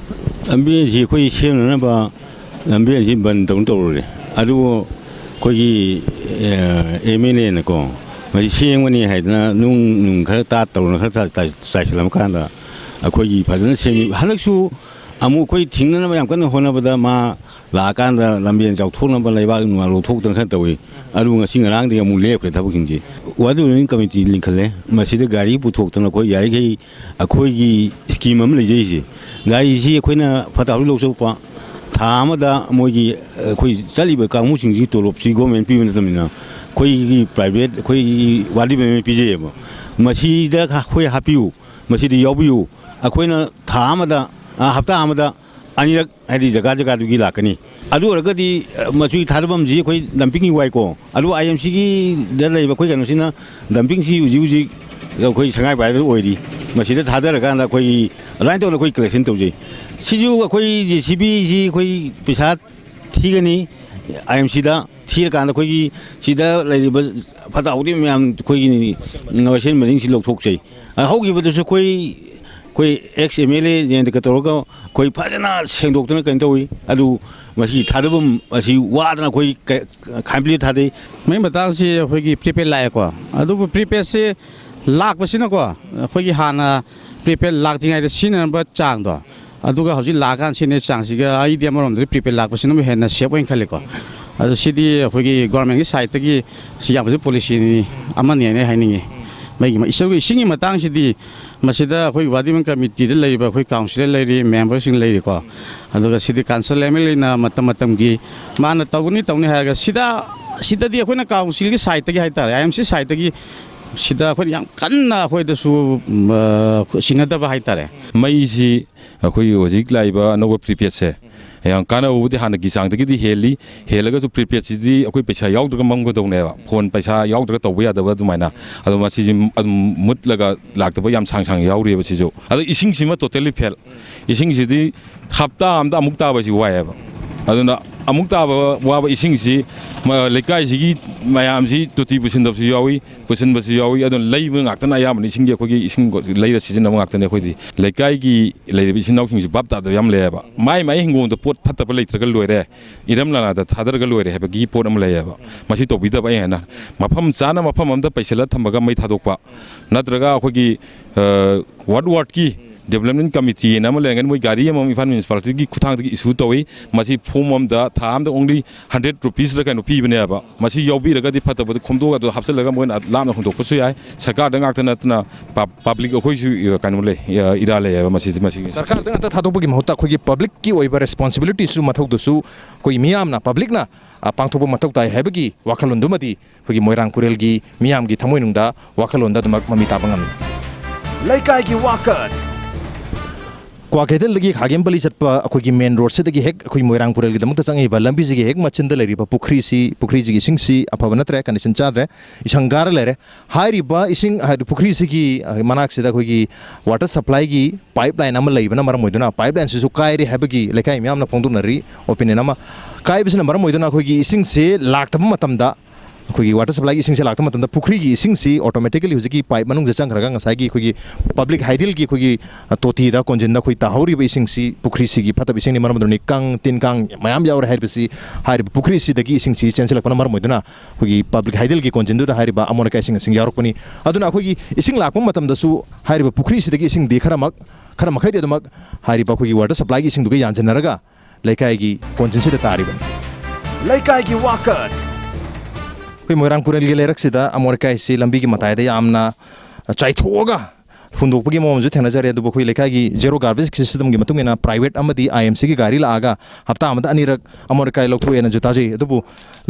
ꯂꯝꯕꯤ ꯑꯁꯤ ꯑꯩꯈꯣꯏ ꯁꯦꯝꯅꯅꯕ ꯂꯝꯕꯤ ꯑꯁꯤ ꯕꯟ ꯇꯧꯅ ꯇꯧꯔꯨꯔꯦ꯫ ꯑꯗꯨꯕꯨ ꯑꯩꯈꯣꯏꯒꯤ, ꯑꯦ, ꯑꯦꯝ ꯑꯦꯜ ꯑꯦꯅꯀꯣ, ꯃꯁꯤ ꯁꯦꯝꯒꯅꯤ ꯍꯥꯏꯗꯅ ꯅꯨꯡ, ꯅꯨꯡ ꯈꯔ ꯇꯥ ꯇꯧꯔꯅ ꯈꯔ ꯆꯥꯏ-, ꯆꯥꯏ-, ꯆꯥꯏꯁꯤꯜꯂꯝꯃ ꯀꯥꯟꯗ ꯑꯩꯈꯣꯏꯒꯤ ꯐꯖꯅ ꯁꯦꯝꯃꯤ꯫ ꯍꯟꯗꯛꯁꯨ ꯑꯃꯨꯛ ꯑꯩꯈꯣꯏ ꯊꯤꯡꯅꯅꯕ ꯌꯥꯝ ꯀꯟꯅ ꯍꯣꯠꯅꯕꯗ ꯃꯥ ꯂꯥꯛꯑꯀꯥꯟꯗ ꯂꯝꯕꯦꯟ ꯆꯥꯎꯊꯣꯛꯅꯕ ꯂꯩꯕꯥꯛ ꯅꯨꯡꯕꯥꯛ ꯂꯧꯊꯣꯛꯇꯅ ꯈꯔ ꯇꯧꯏ꯫ ꯑꯗꯨꯕꯨ ꯉꯁꯤ ꯉꯔꯥꯡꯗꯒꯤ ꯑꯃꯨꯛ ꯂꯦꯞꯈ꯭ꯔꯦ ꯊꯕꯛꯁꯤꯡꯁꯤ꯫ ꯋꯥꯔꯗ ꯗꯤꯕꯂꯞꯃꯦꯟ ꯀꯃꯤꯇꯤ ꯂꯤꯡꯈꯠꯂꯦ꯫ ꯃꯁꯤꯗ ꯒꯥꯔꯤ ꯄꯨꯊꯣꯛꯇꯅ ꯑꯩꯈꯣꯏ ꯌꯥꯔꯤꯈꯩ ꯑꯩꯈꯣꯏꯒꯤ ꯁ꯭ꯀꯤꯝ ꯑꯃ ꯂꯩꯖꯩꯁꯦ, ꯒꯥꯔꯤꯁꯤ ꯑꯩꯈꯣꯏꯅ ꯐꯠꯇ ꯍꯥꯎꯗꯤ ꯂꯧ ꯆꯠꯄ, ꯊꯥ ꯑꯃꯗ ꯃꯣꯏꯒꯤ, ꯑꯩꯈꯣꯏ ꯆꯠꯂꯤꯕ ꯀꯥꯡꯕꯨꯁꯤꯡꯁꯤꯒꯤ ꯇꯣꯂꯣꯞꯁꯤ ꯒꯣꯔꯃꯦꯟ ꯄꯤꯕ ꯅꯠꯇꯕꯅꯤꯅ, ꯑꯩꯈꯣꯏꯒꯤ ꯄ꯭ꯔꯥꯏꯚꯦꯠ, ꯑꯩꯈꯣꯏꯒꯤ ꯋꯥꯔꯗ ꯗꯤꯕꯂꯞꯃꯦꯟ ꯄꯤꯖꯩꯌꯦꯕ꯫ ꯃꯁꯤꯗ ꯑꯩꯈꯣꯏ ꯍꯥꯞꯄꯤꯌꯨ, ꯃꯁꯤꯗ ꯌꯥꯎꯕꯤꯌꯨ꯫ ꯑꯩꯈꯣꯏꯅ ꯊꯥ ꯑꯃꯗ, ꯑ, ꯍꯞꯇꯥ ꯑꯃꯗ ꯑꯅꯤꯔꯛ ꯍꯥꯏꯗꯤ ꯖꯒꯥ ꯖꯒꯥꯗꯨꯒꯤ ꯂꯥꯛꯀꯅꯤ꯫ ꯑꯗꯨ ꯑꯣꯏꯔꯒꯗꯤ, ꯑ, ꯃꯁꯤꯒꯤ ꯊꯥꯗꯐꯝꯁꯤ ꯑꯩꯈꯣꯏ dumping ꯒꯤ ꯋꯥꯏꯀꯣ꯫ ꯑꯗꯨ I M C ꯒꯤꯗ ꯂꯩꯕ ꯑꯩꯈꯣꯏ ꯀꯩꯅꯣꯁꯤꯅ dumping ꯁꯤ ꯍꯧꯖꯤꯛ ꯍꯧꯖꯤꯛ ꯑꯩꯈꯣꯏ ꯁꯉꯥꯏ ꯄꯥꯏꯕ ꯑꯣꯏꯔꯤ꯫ ꯃꯁꯤꯗ ꯊꯥꯗꯔꯀꯥꯟꯗ ꯑꯩꯈꯣꯏꯒꯤ ꯑꯗꯨꯃꯥꯏꯅ ꯇꯧꯅ ꯑꯩꯈꯣꯏ collection ꯇꯧꯖꯩ꯫ ꯁꯤꯁꯨ ꯑꯩꯈꯣꯏ J C B ꯁꯤ ꯑꯩꯈꯣꯏ ꯄꯩꯁꯥ ꯊꯤꯒꯅꯤ꯫ I M C ꯗ ꯊꯤꯔꯀꯥꯟꯗ ꯑꯩꯈꯣꯏꯒꯤ ꯁꯤꯗ ꯂꯩꯔꯤꯕ ꯐꯠꯇ ꯍꯥꯎꯗꯤ ꯃꯌꯥꯝ ꯑꯩꯈꯣꯏꯒꯤ ꯃꯩꯁꯦꯟꯕꯁꯤꯡꯁꯤ ꯂꯧꯊꯣꯛꯆꯩ꯫ ꯑ, ꯍꯧꯈꯤꯕꯗꯁꯨ ꯑꯩꯈꯣꯏ, ꯑꯩꯈꯣꯏ ex M L A ꯖꯌꯟꯇꯒ ꯇꯧꯔꯒ ꯑꯩꯈꯣꯏ ꯐꯖꯅ ꯁꯦꯡꯗꯣꯛꯇꯅ ꯀꯩꯅꯣ ꯇꯧꯏ꯫ ꯑꯗꯨ ꯃꯁꯤ ꯊꯥꯗꯐꯝ ꯑꯁꯤ ꯋꯥꯗꯅ ꯑꯩꯈꯣꯏ ꯀ-, ꯈꯥꯏꯝꯄꯂꯤ ꯊꯥꯗꯩ꯫ ꯃꯩ ꯃꯇꯥꯡꯁꯤ ꯑꯩꯈꯣꯏꯒꯤ prepaid ꯂꯥꯛꯑꯦꯀꯣ꯫ ꯑꯗꯨꯕꯨ prepaid ꯁꯤ ꯂꯥꯛꯄꯁꯤꯅꯀꯣ, ꯑꯩꯈꯣꯏꯒꯤ ꯍꯥꯟꯅ prepaid ꯂꯥꯛꯇ꯭ꯔꯤꯉꯩꯗ ꯁꯤꯖꯤꯟꯅꯔꯝꯕ ꯆꯥꯡꯗꯣ, ꯑꯗꯨꯒ ꯍꯧꯖꯤꯛ ꯂꯥꯛꯑꯀꯥꯟ ꯁꯤꯖꯤꯟꯅꯔꯤꯕ ꯆꯥꯡꯁꯤꯒ ꯑꯩꯗꯤ ꯑꯃꯔꯣꯝꯗꯗꯤ prepaid ꯂꯥꯛꯄꯁꯤꯅꯕꯨ ꯍꯦꯟꯅ safe ꯑꯣꯏꯅ ꯈꯜꯂꯤꯀꯣ꯫ ꯑꯗꯣ ꯁꯤꯗꯤ ꯑꯩꯈꯣꯏꯒꯤ government ꯀꯤ side ꯇꯒꯤ ꯁꯤ ꯌꯥꯝ ꯐꯖꯕ policy ꯅꯤ, ꯑꯃꯅꯤ ꯍꯥꯏꯅ ꯍꯥꯏꯅꯤꯡꯉꯤ꯫ ꯃꯩꯒꯤ ꯃ-, ꯏꯁꯤꯡ, ꯏꯁꯤꯡꯒꯤ ꯃꯇꯥꯡꯁꯤꯗꯤ ꯃꯁꯤꯗ ꯑꯩꯈꯣꯏ ward development committee ꯗ ꯂꯩꯔꯤꯕ ꯑꯩꯈꯣꯏ councillor ꯂꯩꯔꯤ, member ꯁꯤꯡ ꯂꯩꯔꯤꯀꯣ꯫ ꯑꯗꯨꯒ ꯁꯤꯗꯤ council M L A ꯅ ꯃꯇꯝ ꯃꯇꯝꯒꯤ ꯃꯥꯅ ꯇꯧꯒꯅꯤ ꯇꯧꯅꯤ ꯍꯥꯏꯔꯒ ꯁꯤꯗ, ꯁꯤꯗꯗꯤ ꯑꯩꯈꯣꯏꯅ council ꯒꯤ side ꯇꯒꯤ ꯍꯥꯏꯇꯥꯔꯦ, I M C side ꯇꯒꯤ ꯁꯤꯗ ꯑꯩꯈꯣꯏꯅ ꯌꯥꯝ ꯀꯟꯅ ꯑꯩꯈꯣꯏꯗꯁꯨ, ꯎꯝ, ꯑ, ꯁꯤꯟꯅꯗꯕ ꯍꯥꯏꯇꯥꯔꯦ꯫ ꯃꯩꯁꯤ ꯑꯩꯈꯣꯏꯒꯤ ꯍꯧꯖꯤꯛ ꯂꯥꯛꯏꯕ ꯑꯅꯧꯕ prepaid ꯁꯦ ꯌꯥꯝ ꯀꯥꯟꯅꯕꯕꯨꯗꯤ ꯍꯥꯟꯅꯒꯤ ꯆꯥꯡꯗꯒꯤꯗꯤ ꯍꯦꯜꯂꯤ꯫ ꯍꯦꯜꯂꯒꯁꯨ prepaid ꯁꯤꯗꯤ ꯑꯩꯈꯣꯏ ꯄꯩꯁꯥ ꯌꯥꯎꯗ꯭ꯔꯒ ꯃꯝꯒꯗꯧꯅꯦꯕ, phone ꯄꯩꯁꯥ ꯌꯥꯎꯗ꯭ꯔꯒ ꯇꯧꯕ ꯌꯥꯗꯕ ꯑꯗꯨꯃꯥꯏꯅ꯫ ꯑꯗꯣ ꯃꯁꯤꯁꯤ ꯑꯗꯨꯝ ꯃꯨꯠꯂꯒ ꯂꯥꯛꯇꯕ ꯌꯥꯝ ꯁꯥꯡ ꯁꯥꯡ ꯌꯥꯎꯔꯤꯑꯕ ꯁꯤꯁꯨ꯫ ꯑꯗꯣ ꯏꯁꯤꯡꯁꯤꯃ totally fail꯫ ꯏꯁꯤꯡꯁꯤꯗꯤ ꯍꯞꯇꯥ ꯑꯝꯗ ꯑꯃꯨꯛ ꯇꯥꯕꯁꯤ ꯋꯥꯏꯑꯦꯕ꯫ ꯑꯗꯨꯅ ꯑꯃꯨꯛ ꯇꯥꯕ ꯋꯥꯕ ꯏꯁꯤꯡꯁꯤ ꯃ-, ꯂꯩꯀꯥꯏꯁꯤꯒꯤ ꯃꯌꯥꯝꯁꯤ ꯇꯣꯇꯤ ꯄꯨꯁꯤꯟꯗꯕꯁꯨ ꯌꯥꯎꯏ, ꯄꯨꯁꯤꯟꯕꯁꯨ ꯌꯥꯎꯏ꯫ ꯑꯗꯨꯅ ꯂꯩꯕ ꯉꯥꯛꯇꯅ ꯑꯌꯥꯝꯕꯅ ꯏꯁꯤꯡꯒꯤ, ꯑꯩꯈꯣꯏꯒꯤ ꯏꯁꯤꯡ ꯂꯩꯔ ꯁꯤꯖꯤꯟꯅꯕ ꯉꯥꯛꯇꯅꯤ ꯑꯩꯈꯣꯏꯗꯤ꯫ ꯂꯩꯀꯥꯏꯒꯤ ꯂꯩꯔꯤꯕ ꯏꯆꯤꯟ ꯏꯅꯥꯎꯁꯤꯡꯁꯨ ꯚꯥꯞ ꯇꯥꯗꯕ ꯌꯥꯝ ꯂꯩꯌꯦꯕ꯫ ꯃꯥꯏ ꯃꯥꯏ ꯍꯤꯡꯒꯣꯜꯗ ꯄꯣꯠ ꯐꯠꯇꯕ ꯂꯩꯇ꯭ꯔꯒ ꯂꯣꯏꯔꯦ, ꯏꯔꯝ ꯅꯂꯥꯗ ꯊꯥꯗꯔꯒ ꯂꯣꯏꯔꯦ ꯍꯥꯏꯕꯒꯤ ꯄꯣꯠ ꯑꯃ ꯂꯩꯌꯦꯕ꯫ ꯃꯁꯤ ꯇꯧꯕꯤꯗꯕ ꯑꯩ ꯍꯥꯏꯅ ꯃꯐꯝ ꯆꯥꯅ ꯃꯐꯝ ꯑꯃꯗ ꯄꯩꯁꯤꯜꯂ ꯊꯝꯃꯒ ꯃꯩ ꯊꯥꯗꯣꯛꯄ, ꯅꯠꯇ꯭ꯔꯒ ꯑꯩꯈꯣꯏꯒꯤ, ꯑ, ward ward ꯀꯤ development committee ꯍꯥꯏꯅ ꯑꯃ ꯂꯩꯔꯝꯒꯅꯤ, ꯃꯣꯏ ꯒꯥꯔꯤ ꯑꯃꯃꯝ ꯏꯝꯐꯥꯜ municipality ꯒꯤ ꯈꯨꯠꯊꯥꯡꯗꯒꯤ issue ꯇꯧꯏ꯫ ꯃꯁꯤ form ꯑꯃꯗ ꯊꯥ ꯑꯃꯗ only hundred rupees ꯔ ꯀꯩꯅꯣ ꯄꯤꯕꯅꯦꯕ꯫ ꯃꯁꯤ ꯌꯥꯎꯕꯤꯔꯒꯗꯤ ꯐꯠꯇꯕꯗꯣ ꯈꯣꯝꯗꯣꯛꯑꯒ ꯑꯗꯨ ꯍꯥꯞꯆꯤꯜꯂꯒ ꯃꯣꯏꯅ ꯂꯥꯞꯅ ꯍꯨꯟꯗꯣꯛꯄꯁꯨ ꯌꯥꯏ꯫ ꯁꯔꯀꯥꯔꯗ ꯉꯥꯛꯇ ꯅꯠꯇꯅ ꯄ-, public ꯑꯩꯈꯣꯏꯁꯨ, ꯑ, ꯀꯩꯅꯣ ꯂꯩ, ꯑ, ꯏꯔꯥ ꯂꯩꯌꯦꯕ ꯃꯁꯤꯗꯤ, ꯃꯁꯤꯒꯤ꯫ ꯁꯔꯀꯥꯔꯗ ꯉꯥꯛꯇ ꯊꯥꯗꯣꯛꯄꯒꯤ ꯃꯍꯨꯠꯇ ꯑꯩꯈꯣꯏꯒꯤ public ꯀꯤ ꯑꯣꯏꯕ responsibility ꯁꯨ, ꯃꯊꯧꯗꯨꯁꯨ ꯑꯩꯈꯣꯏ ꯃꯤꯌꯥꯝꯅ, public ꯅ, ꯑ, ꯄꯥꯡꯊꯣꯛꯄ ꯃꯊꯧ ꯇꯥꯏ ꯍꯥꯏꯕꯒꯤ ꯋꯥꯈꯜꯂꯣꯟꯗꯨꯃꯗꯤ ꯑꯩꯈꯣꯏꯒꯤ ꯃꯣꯏꯔꯥꯡ ꯀꯨꯔꯦꯜꯒꯤ ꯃꯤꯌꯥꯝꯒꯤ ꯊꯃꯣꯏꯅꯨꯡꯗ ꯋꯥꯈꯜꯂꯣꯟꯗ ꯑꯗꯨꯃꯛ ꯃꯃꯤ ꯇꯥꯕ ꯉꯝꯃꯤ꯫ ꯂꯩꯀꯥꯏꯒꯤ ꯋꯥꯀꯠ꯫ ꯀ꯭ꯋꯥꯀꯩꯊꯦꯜꯗꯒꯤ ꯈꯥꯒꯦꯝꯄꯜꯂꯤ ꯆꯠꯄ ꯑꯩꯈꯣꯏꯒꯤ ꯃꯦꯟ ꯔꯣꯗꯁꯤꯗꯒꯤ ꯍꯦꯛ ꯑꯩꯈꯣꯏ ꯃꯣꯏꯔꯥꯡ ꯄꯨꯔꯦꯜꯒꯤꯗꯃꯛꯇ ꯆꯪꯉꯛꯏꯕ ꯂꯝꯕꯤꯁꯤꯒꯤ ꯍꯦꯛ ꯃꯆꯤꯟꯗ ꯂꯩꯔꯤꯕ ꯄꯨꯈ꯭ꯔꯤꯁꯤ, ꯄꯨꯈ꯭ꯔꯤꯁꯤꯒꯤ ꯏꯁꯤꯡꯁꯤ ꯑꯐꯕ ꯅꯠꯇ꯭ꯔꯦ, ꯀꯟꯗꯤꯁꯟ ꯆꯥꯗ꯭ꯔꯦ, ꯏꯁꯪ ꯀꯥꯔ ꯂꯩꯔꯦ꯫ ꯍꯥꯏꯔꯤꯕ ꯏꯁꯤꯡ, ꯍꯥꯏꯗꯤ ꯄꯨꯈ꯭ꯔꯤꯁꯤꯒꯤ ꯃꯅꯥꯛꯁꯤꯗ ꯑꯩꯈꯣꯏꯒꯤ ꯋꯥꯇꯔ ꯁꯄ꯭ꯂꯥꯏꯒꯤ ꯄꯥꯏꯞ ꯂꯥꯏꯟ ꯑꯃ ꯂꯩꯕꯅ ꯃꯔꯝ ꯑꯣꯏꯗꯨꯅ, ꯄꯥꯏꯞ ꯂꯥꯏꯟꯁꯤꯁꯨ ꯀꯥꯏꯔꯦ ꯍꯥꯏꯕꯒꯤ ꯂꯩꯀꯥꯏ ꯃꯤꯌꯥꯝꯅ ꯐꯣꯡꯗꯣꯛꯅꯔꯤ ꯑꯣꯄꯤꯅꯤꯌꯟ ꯑꯃ꯫ ꯀꯥꯏꯕꯁꯤꯅ ꯃꯔꯝ ꯑꯣꯏꯗꯨꯅ ꯑꯩꯈꯣꯏꯒꯤ ꯏꯁꯤꯡꯁꯦ ꯂꯥꯛꯇꯕ ꯃꯇꯝꯗ, ꯑꯩꯈꯣꯏꯒꯤ ꯋꯥꯇꯔ ꯁꯄ꯭ꯂꯥꯏꯒꯤ ꯏꯁꯤꯡꯁꯦ ꯂꯥꯛꯇꯕ ꯃꯇꯝꯗ ꯄꯨꯈ꯭ꯔꯤꯒꯤ ꯏꯁꯤꯡꯁꯤ ꯑꯣꯇꯣꯃꯦꯇꯤꯀꯦꯂꯤ ꯍꯧꯖꯤꯛꯀꯤ ꯄꯥꯏꯞ ꯃꯅꯨꯡꯗ ꯆꯪꯈ꯭ꯔꯒ ꯉꯁꯥꯏꯒꯤ ꯑꯩꯈꯣꯏꯒꯤ ꯄꯕ꯭ꯂꯤꯛ ꯍꯥꯏꯗꯤꯜꯒꯤ ꯑꯩꯈꯣꯏꯒꯤ, ꯑ, ꯇꯣꯇꯤꯗ, ꯀꯣꯟꯖꯤꯟꯗ ꯑꯩꯈꯣꯏ ꯇꯥꯍꯧꯔꯤꯕ ꯏꯁꯤꯡꯁꯤ ꯄꯨꯈ꯭ꯔꯤꯁꯤꯒꯤ ꯐꯠꯇꯕ ꯏꯁꯤꯡꯅ ꯃꯔꯝ ꯑꯣꯏꯗꯨꯅ ꯀꯥꯡ, ꯇꯤꯟ ꯀꯥꯡ ꯃꯌꯥꯝ ꯌꯥꯎꯔꯦ ꯍꯥꯏꯔꯤꯕꯁꯤ ꯍꯥꯏꯔꯤꯕ ꯄꯨꯈ꯭ꯔꯤꯁꯤꯗꯒꯤ ꯏꯁꯤꯡꯁꯤ ꯆꯦꯟꯁꯤꯜꯂꯛꯄꯅ ꯃꯔꯝ ꯑꯣꯏꯗꯨꯅ ꯑꯩꯈꯣꯏꯒꯤ ꯄꯕ꯭ꯂꯤꯛ ꯍꯥꯏꯗꯤꯜꯒꯤ ꯀꯣꯟꯖꯤꯟꯗꯨꯗ ꯍꯥꯏꯔꯤꯕ ꯑꯃꯣꯠ ꯑꯀꯥꯏꯁꯤꯡ ꯑꯁꯤ ꯌꯥꯎꯔꯛꯄꯅꯤ꯫ ꯑꯗꯨꯅ ꯑꯩꯈꯣꯏꯒꯤ ꯏꯁꯤꯡ ꯂꯥꯛꯄ ꯃꯇꯝꯗꯁꯨ ꯍꯥꯏꯔꯤꯕ ꯄꯨꯈ꯭ꯔꯤꯁꯤꯗꯒꯤ ꯏꯁꯤꯡꯗꯤ ꯈꯔꯃꯛ, ꯈꯔ ꯃꯈꯩꯗꯤ ꯑꯗꯨꯃꯛ ꯍꯥꯏꯔꯤꯕ ꯑꯩꯈꯣꯏꯒꯤ ꯋꯥꯇꯔ ꯁꯄ꯭ꯂꯥꯏꯒꯤ ꯏꯁꯤꯡꯗꯨꯒ ꯌꯥꯟꯁꯤꯟꯅꯔꯒ ꯂꯩꯀꯥꯏꯒꯤ ꯀꯣꯟꯖꯤꯟꯁꯤꯗ ꯇꯥꯔꯤꯕꯅꯤ꯫ ꯂꯩꯀꯥꯏꯒꯤ ꯋꯥꯀꯠ꯫ ꯑꯩꯈꯣꯏ ꯃꯣꯏꯔꯥꯡ ꯄꯨꯔꯦꯜꯒꯤ ꯂꯩꯔꯛꯁꯤꯗ ꯑꯃꯣꯠ ꯑꯀꯥꯏꯁꯤ ꯂꯝꯕꯤꯒꯤ ꯃꯇꯥꯏꯗ ꯌꯥꯝꯅ ꯆꯥꯏꯊꯣꯛꯑꯒ ꯍꯨꯟꯗꯣꯛꯄꯒꯤ ꯃꯑꯣꯡꯁꯨ ꯊꯦꯡꯅꯖꯔꯦ꯫ ꯑꯗꯨꯕꯨ ꯑꯩꯈꯣꯏ ꯂꯩꯀꯥꯏꯒꯤ ꯖꯦꯔꯣ ꯒꯥꯔꯕꯦꯖ ꯁꯤꯁꯇꯝꯒꯤ ꯃꯇꯨꯡ ꯏꯟꯅ ꯄ꯭ꯔꯥꯏꯚꯦꯠ ꯑꯃꯗꯤ ꯑꯥꯏ ꯑꯦꯝ ꯁꯤꯒꯤ ꯒꯥꯔꯤ ꯂꯥꯛꯑꯒ ꯍꯞꯇꯥ ꯑꯃꯗ ꯑꯅꯤꯔꯛ ꯑꯃꯣꯠ ꯑꯀꯥꯏ ꯂꯧꯊꯣꯛꯑꯦꯅꯁꯨ ꯇꯥꯖꯩ꯫ ꯑꯗꯨꯕꯨ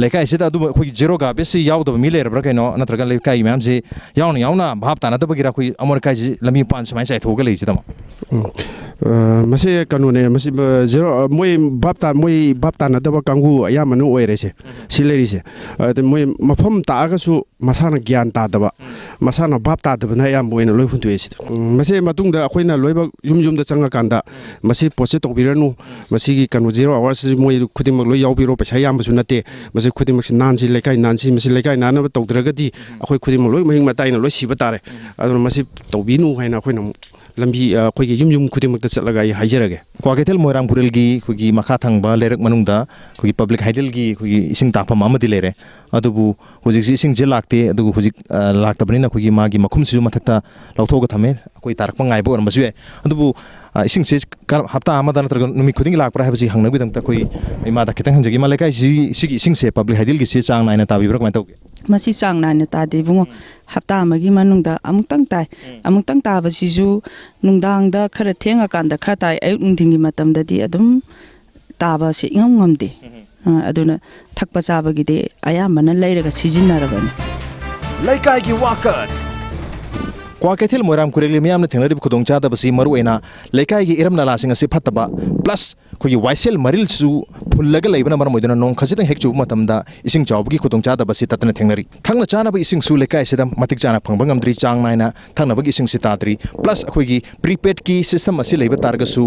ꯂꯩꯀꯥꯏꯁꯤꯗ ꯑꯗꯨꯕꯨ ꯑꯩꯈꯣꯏꯒꯤ ꯖꯦꯔꯣ ꯒꯥꯔꯕꯦꯖꯁꯤ ꯌꯥꯎꯗꯕ ꯃꯤ ꯂꯩꯔꯕ꯭ꯔꯥ ꯀꯩꯅꯣ, ꯅꯠꯇ꯭ꯔꯒ ꯂꯩꯀꯥꯏꯒꯤ ꯃꯌꯥꯝꯁꯤ ꯌꯥꯎꯅ ꯌꯥꯎꯅ ꯚꯥꯞ ꯇꯥꯅꯗꯕꯒꯤꯔ ꯑꯩꯈꯣꯏ ꯑꯃꯣꯠ ꯑꯀꯥꯏꯁꯤ ꯂꯝꯕꯤ ꯃꯄꯥꯟ ꯁꯨꯃꯥꯏꯅ ꯆꯥꯏꯊꯣꯛꯑꯒ ꯂꯩꯔꯤꯁꯤꯗꯃꯛ? ꯎꯝ꯫ ꯑ, ꯃꯁꯤ ꯀꯩꯅꯣꯅꯦ, ꯃꯁꯤ, ꯑ, ꯖꯦꯔꯣ, ꯑ, ꯃꯣꯏ ꯚꯥꯞ ꯇꯥ-, ꯃꯣꯏ ꯚꯥꯞ ꯇꯥꯅꯗꯕ ꯀꯥꯡꯕꯨ ꯑꯌꯥꯝꯕꯅ ꯑꯣꯏꯔꯦꯁꯦ, ꯁꯤ ꯂꯩꯔꯤꯁꯦ꯫ ꯑꯗ ꯃꯣꯏ ꯃꯐꯝ ꯇꯥꯛꯑꯒꯁꯨ ꯃꯁꯥꯅ ꯒ꯭ꯌꯥꯟ ꯇꯥꯗꯕ, ꯃꯁꯥꯅ ꯚꯥꯞ ꯇꯥꯗꯕꯅ ꯑꯌꯥꯝꯕ ꯑꯣꯏꯅ ꯂꯣꯏ ꯍꯨꯟꯗꯣꯛꯑꯦ ꯁꯤꯗ꯫ ꯎꯝ, ꯃꯁꯤ ꯃꯇꯨꯡꯗ ꯑꯩꯈꯣꯏꯅ ꯂꯣꯏꯅꯃꯛ ꯌꯨꯝ ꯌꯨꯝꯗ ꯆꯪꯉꯀꯥꯟꯗ ꯃꯁꯤ ꯄꯣꯠꯁꯦ ꯇꯧꯕꯤꯔꯅꯨ, ꯃꯁꯤꯒꯤ ꯀꯩꯅꯣ ꯖꯦꯔꯣ ꯑꯋꯥꯔꯁꯤ ꯃꯣꯏ ꯈꯨꯗꯤꯡꯃꯛ ꯂꯣꯏ ꯌꯥꯎꯕꯤꯔꯣ, ꯄꯩꯁꯥ ꯌꯥꯝꯕꯁꯨ ꯅꯠꯇꯦ, ꯃꯁꯤ ꯈꯨꯗꯤꯡꯃꯛꯁꯤ ꯅꯥꯟꯁꯤ, ꯂꯩꯀꯥꯏ ꯅꯥꯟꯁꯤ, ꯃꯁꯤ ꯂꯩꯀꯥꯏ ꯅꯥꯟꯅꯕ ꯇꯧꯗ꯭ꯔꯒꯗꯤ ꯑꯩꯈꯣꯏ ꯈꯨꯗꯤꯡꯃꯛ ꯂꯣꯏ ꯃꯍꯤꯛ ꯃꯇꯥꯏꯅ ꯂꯣꯏ ꯁꯤꯕ ꯇꯥꯔꯦ꯫ ꯑꯗꯨꯅ ꯃꯁꯤ ꯇꯧꯕꯤꯅꯨ ꯍꯥꯏꯅ ꯑꯩꯈꯣꯏꯅ ꯑꯃꯨꯛ ꯂꯝꯕꯤ, ꯑ, ꯑꯩꯈꯣꯏꯒꯤ ꯌꯨꯝ ꯌꯨꯝ ꯈꯨꯗꯤꯡꯃꯛꯇ ꯆꯠꯂꯒ ꯑꯩ ꯍꯥꯏꯖꯔꯒꯦ꯫ ꯀ꯭ꯋꯥꯀꯩꯊꯦꯜ ꯃꯣꯏꯔꯥꯡ ꯄꯨꯔꯦꯜꯒꯤ ꯑꯩꯈꯣꯏꯒꯤ ꯃꯈꯥ ꯊꯪꯕ ꯂꯩꯔꯛ ꯃꯅꯨꯡꯗ ꯑꯩꯈꯣꯏꯒꯤ ꯄꯕ꯭ꯂꯤꯛ ꯍꯥꯏꯗꯤꯜꯒꯤ ꯑꯩꯈꯣꯏꯒꯤ ꯏꯁꯤꯡ ꯇꯥꯐꯝ ꯑꯃꯗꯤ ꯂꯩꯔꯦ꯫ ꯑꯗꯨꯕꯨ ꯍꯧꯖꯤꯛꯁꯤ ꯏꯁꯤꯡꯁꯦ ꯂꯥꯛꯇꯦ, ꯑꯗꯨꯒ ꯍꯧꯖꯤꯛ, ꯑ, ꯂꯥꯛꯇꯕꯅꯤꯅ ꯑꯩꯈꯣꯏꯒꯤ ꯃꯥꯒꯤ ꯃꯈꯨꯝꯁꯤꯁꯨ ꯃꯊꯛꯇ ꯂꯧꯊꯣꯛꯑꯒ ꯊꯝꯃꯦ꯫ ꯑꯩꯈꯣꯏ ꯇꯥꯔꯛꯄ ꯉꯥꯏꯕ ꯑꯣꯏꯔꯝꯕꯁꯨ ꯌꯥꯏ꯫ ꯑꯗꯨꯕꯨ, ꯑ, ꯏꯁꯤꯡꯁꯦ ꯀꯔ-, ꯍꯞꯇꯥ ꯑꯃꯗ ꯅꯠꯇ꯭ꯔꯒ ꯅꯨꯃꯤꯠ ꯈꯨꯗꯤꯡꯒꯤ ꯂꯥꯛꯄ꯭ꯔꯥ ꯍꯥꯏꯕꯁꯤ ꯍꯪꯅꯕꯒꯤꯗꯃꯛꯇ ꯑꯩꯈꯣꯏ ꯏꯃꯥꯗ ꯈꯤꯇꯪ ꯍꯪꯖꯒꯦ꯫ ꯏꯃꯥ, ꯂꯩꯀꯥꯏꯁꯤ, ꯁꯤꯒꯤ ꯏꯁꯤꯡꯁꯦ ꯄꯕ꯭ꯂꯤꯛ ꯍꯥꯏꯗꯤꯜꯒꯤꯁꯤ ꯆꯥꯡ ꯅꯥꯏꯅ ꯇꯥꯕꯤꯕ꯭ꯔꯥ, ꯀꯃꯥꯏꯅ ꯇꯧꯒꯦ? ꯃꯁꯤ ꯆꯥꯡ ꯅꯥꯏꯅ ꯇꯥꯗꯦ ꯏꯕꯨꯡꯉꯣ꯫ ꯍꯞꯇꯥ ꯑꯃꯒꯤ ꯃꯅꯨꯡꯗ ꯑꯃꯨꯛꯇꯪ ꯇꯥꯏ꯫ ꯑꯃꯨꯛꯇꯪ ꯇꯥꯕꯁꯤꯁꯨ ꯅꯨꯡꯗꯥꯡꯗ ꯈꯔ ꯊꯦꯡꯉꯀꯥꯟꯗ ꯈꯔ ꯇꯥꯏ, ꯑꯌꯨꯛ ꯅꯨꯡꯊꯤꯟꯒꯤ ꯃꯇꯝꯗꯗꯤ ꯑꯗꯨꯝ ꯇꯥꯕꯁꯦ ꯏꯉꯝ ꯉꯝꯗꯦ꯫ ꯑ, ꯑꯗꯨꯅ ꯊꯛꯄ ꯆꯥꯕꯒꯤꯗꯤ ꯑꯌꯥꯝꯕꯅ ꯂꯩꯔꯒ ꯁꯤꯖꯤꯟꯅꯔꯕꯅꯤ꯫ ꯂꯩꯀꯥꯏꯒꯤ ꯋꯥꯀꯠ꯫ ꯀ꯭ꯋꯥꯀꯩꯊꯦꯜ ꯃꯣꯏꯔꯥꯡ ꯀꯨꯔꯦꯜꯒꯤ ꯃꯤꯌꯥꯝꯅ ꯊꯦꯡꯅꯔꯤꯕ ꯈꯨꯗꯣꯡꯆꯥꯗꯕꯁꯤ ꯃꯔꯨꯑꯣꯏꯅ ꯂꯩꯀꯥꯏꯒꯤ ꯏꯔꯝ ꯅꯂꯥꯁꯤꯡ ꯑꯁꯤ ꯐꯠꯇꯕ, plus ꯑꯩꯈꯣꯏꯒꯤ ꯋꯥꯏꯁꯦꯜ ꯃꯔꯤꯜꯁꯨ ꯐꯨꯜꯂꯒ ꯂꯩꯕꯅ ꯃꯔꯝ ꯑꯣꯏꯗꯨꯅ ꯅꯣꯡ ꯈꯖꯤꯛꯇꯪ ꯍꯦꯛ ꯆꯨꯕ ꯃꯇꯝꯗ ꯏꯁꯤꯡ ꯆꯥꯎꯕꯒꯤ ꯈꯨꯗꯣꯡꯆꯥꯗꯕ ꯑꯁꯤ ꯇꯠꯇꯅ ꯊꯦꯡꯅꯔꯤ꯫ ꯊꯛꯅ ꯆꯥꯅꯕ ꯏꯁꯤꯡꯁꯨ ꯂꯩꯀꯥꯏ ꯑꯁꯤꯗ ꯃꯇꯤꯛ ꯆꯥꯅ ꯐꯪꯕ ꯉꯝꯗ꯭ꯔꯤ, ꯆꯥꯡ ꯅꯥꯏꯅ ꯊꯛꯅꯕꯒꯤ ꯏꯁꯤꯡꯁꯤ ꯇꯥꯗ꯭ꯔꯤ꯫ Plus ꯑꯩꯈꯣꯏꯒꯤ prepaidꯀꯤ system ꯑꯁꯤ ꯂꯩꯕ ꯇꯥꯔꯒꯁꯨ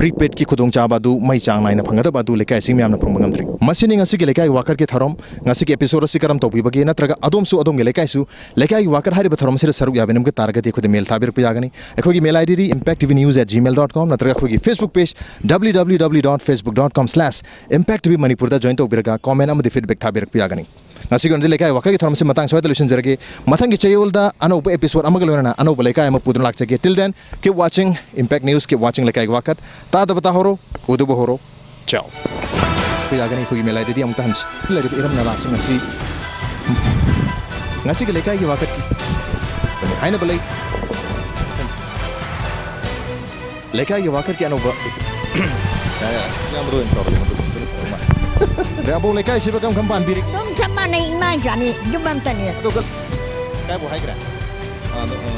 prepaidꯀꯤ ꯈꯨꯗꯣꯡꯆꯥꯕ ꯑꯗꯨ ꯃꯩ ꯆꯥꯡ ꯅꯥꯏꯅ ꯐꯪꯒꯗꯕ ꯑꯗꯨ ꯂꯩꯀꯥꯏꯁꯤꯡ ꯃꯌꯥꯝꯅ ꯐꯪꯕ ꯉꯝꯗ꯭ꯔꯤ꯫ ꯃꯁꯤꯅꯤ ꯉꯁꯤꯒꯤ ꯂꯩꯀꯥꯏꯒꯤ ꯋꯥꯀꯠꯀꯤ ꯊꯧꯔꯝ꯫ ꯉꯁꯤꯒꯤ episode ꯑꯁꯤ ꯀꯔꯝ ꯇꯧꯕꯤꯕꯒꯦ? ꯅꯠꯇ꯭ꯔꯒ ꯑꯗꯣꯝꯁꯨ ꯑꯗꯣꯝꯒꯤ ꯂꯩꯀꯥꯏꯁꯨ ꯂꯩꯀꯥꯏꯒꯤ ꯋꯥꯀꯠ ꯍꯥꯏꯔꯤꯕ ꯊꯧꯔꯝ ꯑꯁꯤꯗ ꯁꯔꯨꯛ ꯌꯥꯕꯤꯅꯤꯡꯕ ꯇꯥꯔꯒꯗꯤ ꯑꯩꯈꯣꯏꯗ mail ꯊꯥꯕꯤꯔꯛꯄ ꯌꯥꯒꯅꯤ꯫ ꯑꯩꯈꯣꯏꯒꯤ mail IDꯗꯤ impact T V news at gmail dot com ꯅꯠꯇ꯭ꯔꯒ ꯑꯩꯈꯣꯏꯒꯤ Facebook page W W W dot facebook dot com slash impact T V Manipurꯗ join ꯇꯧꯕꯤꯔꯒ comment ꯑꯃꯗꯤ feedback ꯊꯥꯕꯤꯔꯛꯄ ꯌꯥꯒꯅꯤ꯫ ꯉꯁꯤꯒꯤ ꯑꯣꯏꯅꯗꯤ ꯂꯩꯀꯥꯏ ꯋꯥꯀꯠꯀꯤ ꯊꯧꯔꯝ ꯑꯁꯤ ꯃꯇꯥꯡ ꯁ꯭ꯋꯥꯏꯗ ꯂꯣꯏꯁꯤꯟꯖꯔꯒꯦ꯫ ꯃꯊꯪꯒꯤ ꯆꯌꯣꯜꯗ ꯑꯅꯧꯕ episode ꯑꯃꯒ ꯂꯣꯏꯅꯅ ꯑꯅꯧꯕ ꯂꯩꯀꯥꯏ ꯑꯃ ꯄꯨꯗꯨꯅ ꯂꯥꯛꯆꯒꯦ꯫ Till then, keep watching Impact News, keep watching ꯂꯩꯀꯥꯏꯒꯤ ꯋꯥꯀꯠ꯫ ꯇꯥꯗꯕ ꯇꯥꯍꯧꯔꯣ, ꯎꯗꯕ ꯍꯧꯔꯣ꯫ Ciao꯫ ꯌꯥꯒꯅꯤ꯫ ꯑꯩꯈꯣꯏꯒꯤ mail IDꯗꯤ ꯑꯃꯨꯛꯇ ꯍꯟꯁꯤ꯫ ꯂꯩꯔꯤꯕ ꯏꯔꯝ ꯅꯂꯥꯁꯤꯡ ꯑꯁꯤ ꯉꯁꯤꯒꯤ ꯂꯩꯀꯥꯏꯒꯤ ꯋꯥꯀꯠꯀꯤ ꯍꯥꯏꯅꯕ ꯂꯩ꯫ ꯂꯩꯀꯥꯏꯒꯤ ꯋꯥꯀꯠꯀꯤ ꯑꯅꯧꯕ ꯌꯥ, ꯌꯥ, ꯏꯌꯥꯝꯕꯗ ꯑꯣꯏꯅ ꯇꯧꯔꯒꯦ, ꯃꯗꯨ, ꯃꯗꯨ ꯐꯗꯧ ꯃꯥꯜꯂꯦ꯫ ꯑꯕꯣꯛ, ꯂꯩꯀꯥꯏꯁꯤꯕꯨ ꯀꯔꯝ ꯀꯔꯝ ꯄꯥꯟꯕꯤꯔꯤ? ꯑꯗꯨꯝ ꯆꯞ ꯃꯥꯟꯅꯩ, ꯏꯃꯥ ꯏꯆꯥꯅꯤ, ꯌꯨꯝ ꯑꯝꯇꯅꯤ꯫ ꯑꯗꯨꯒ ꯀꯥꯏꯕꯨ ꯍꯥꯏꯈ꯭ꯔꯦ? ꯑꯥ, ꯑꯗꯨ, ꯑꯥ,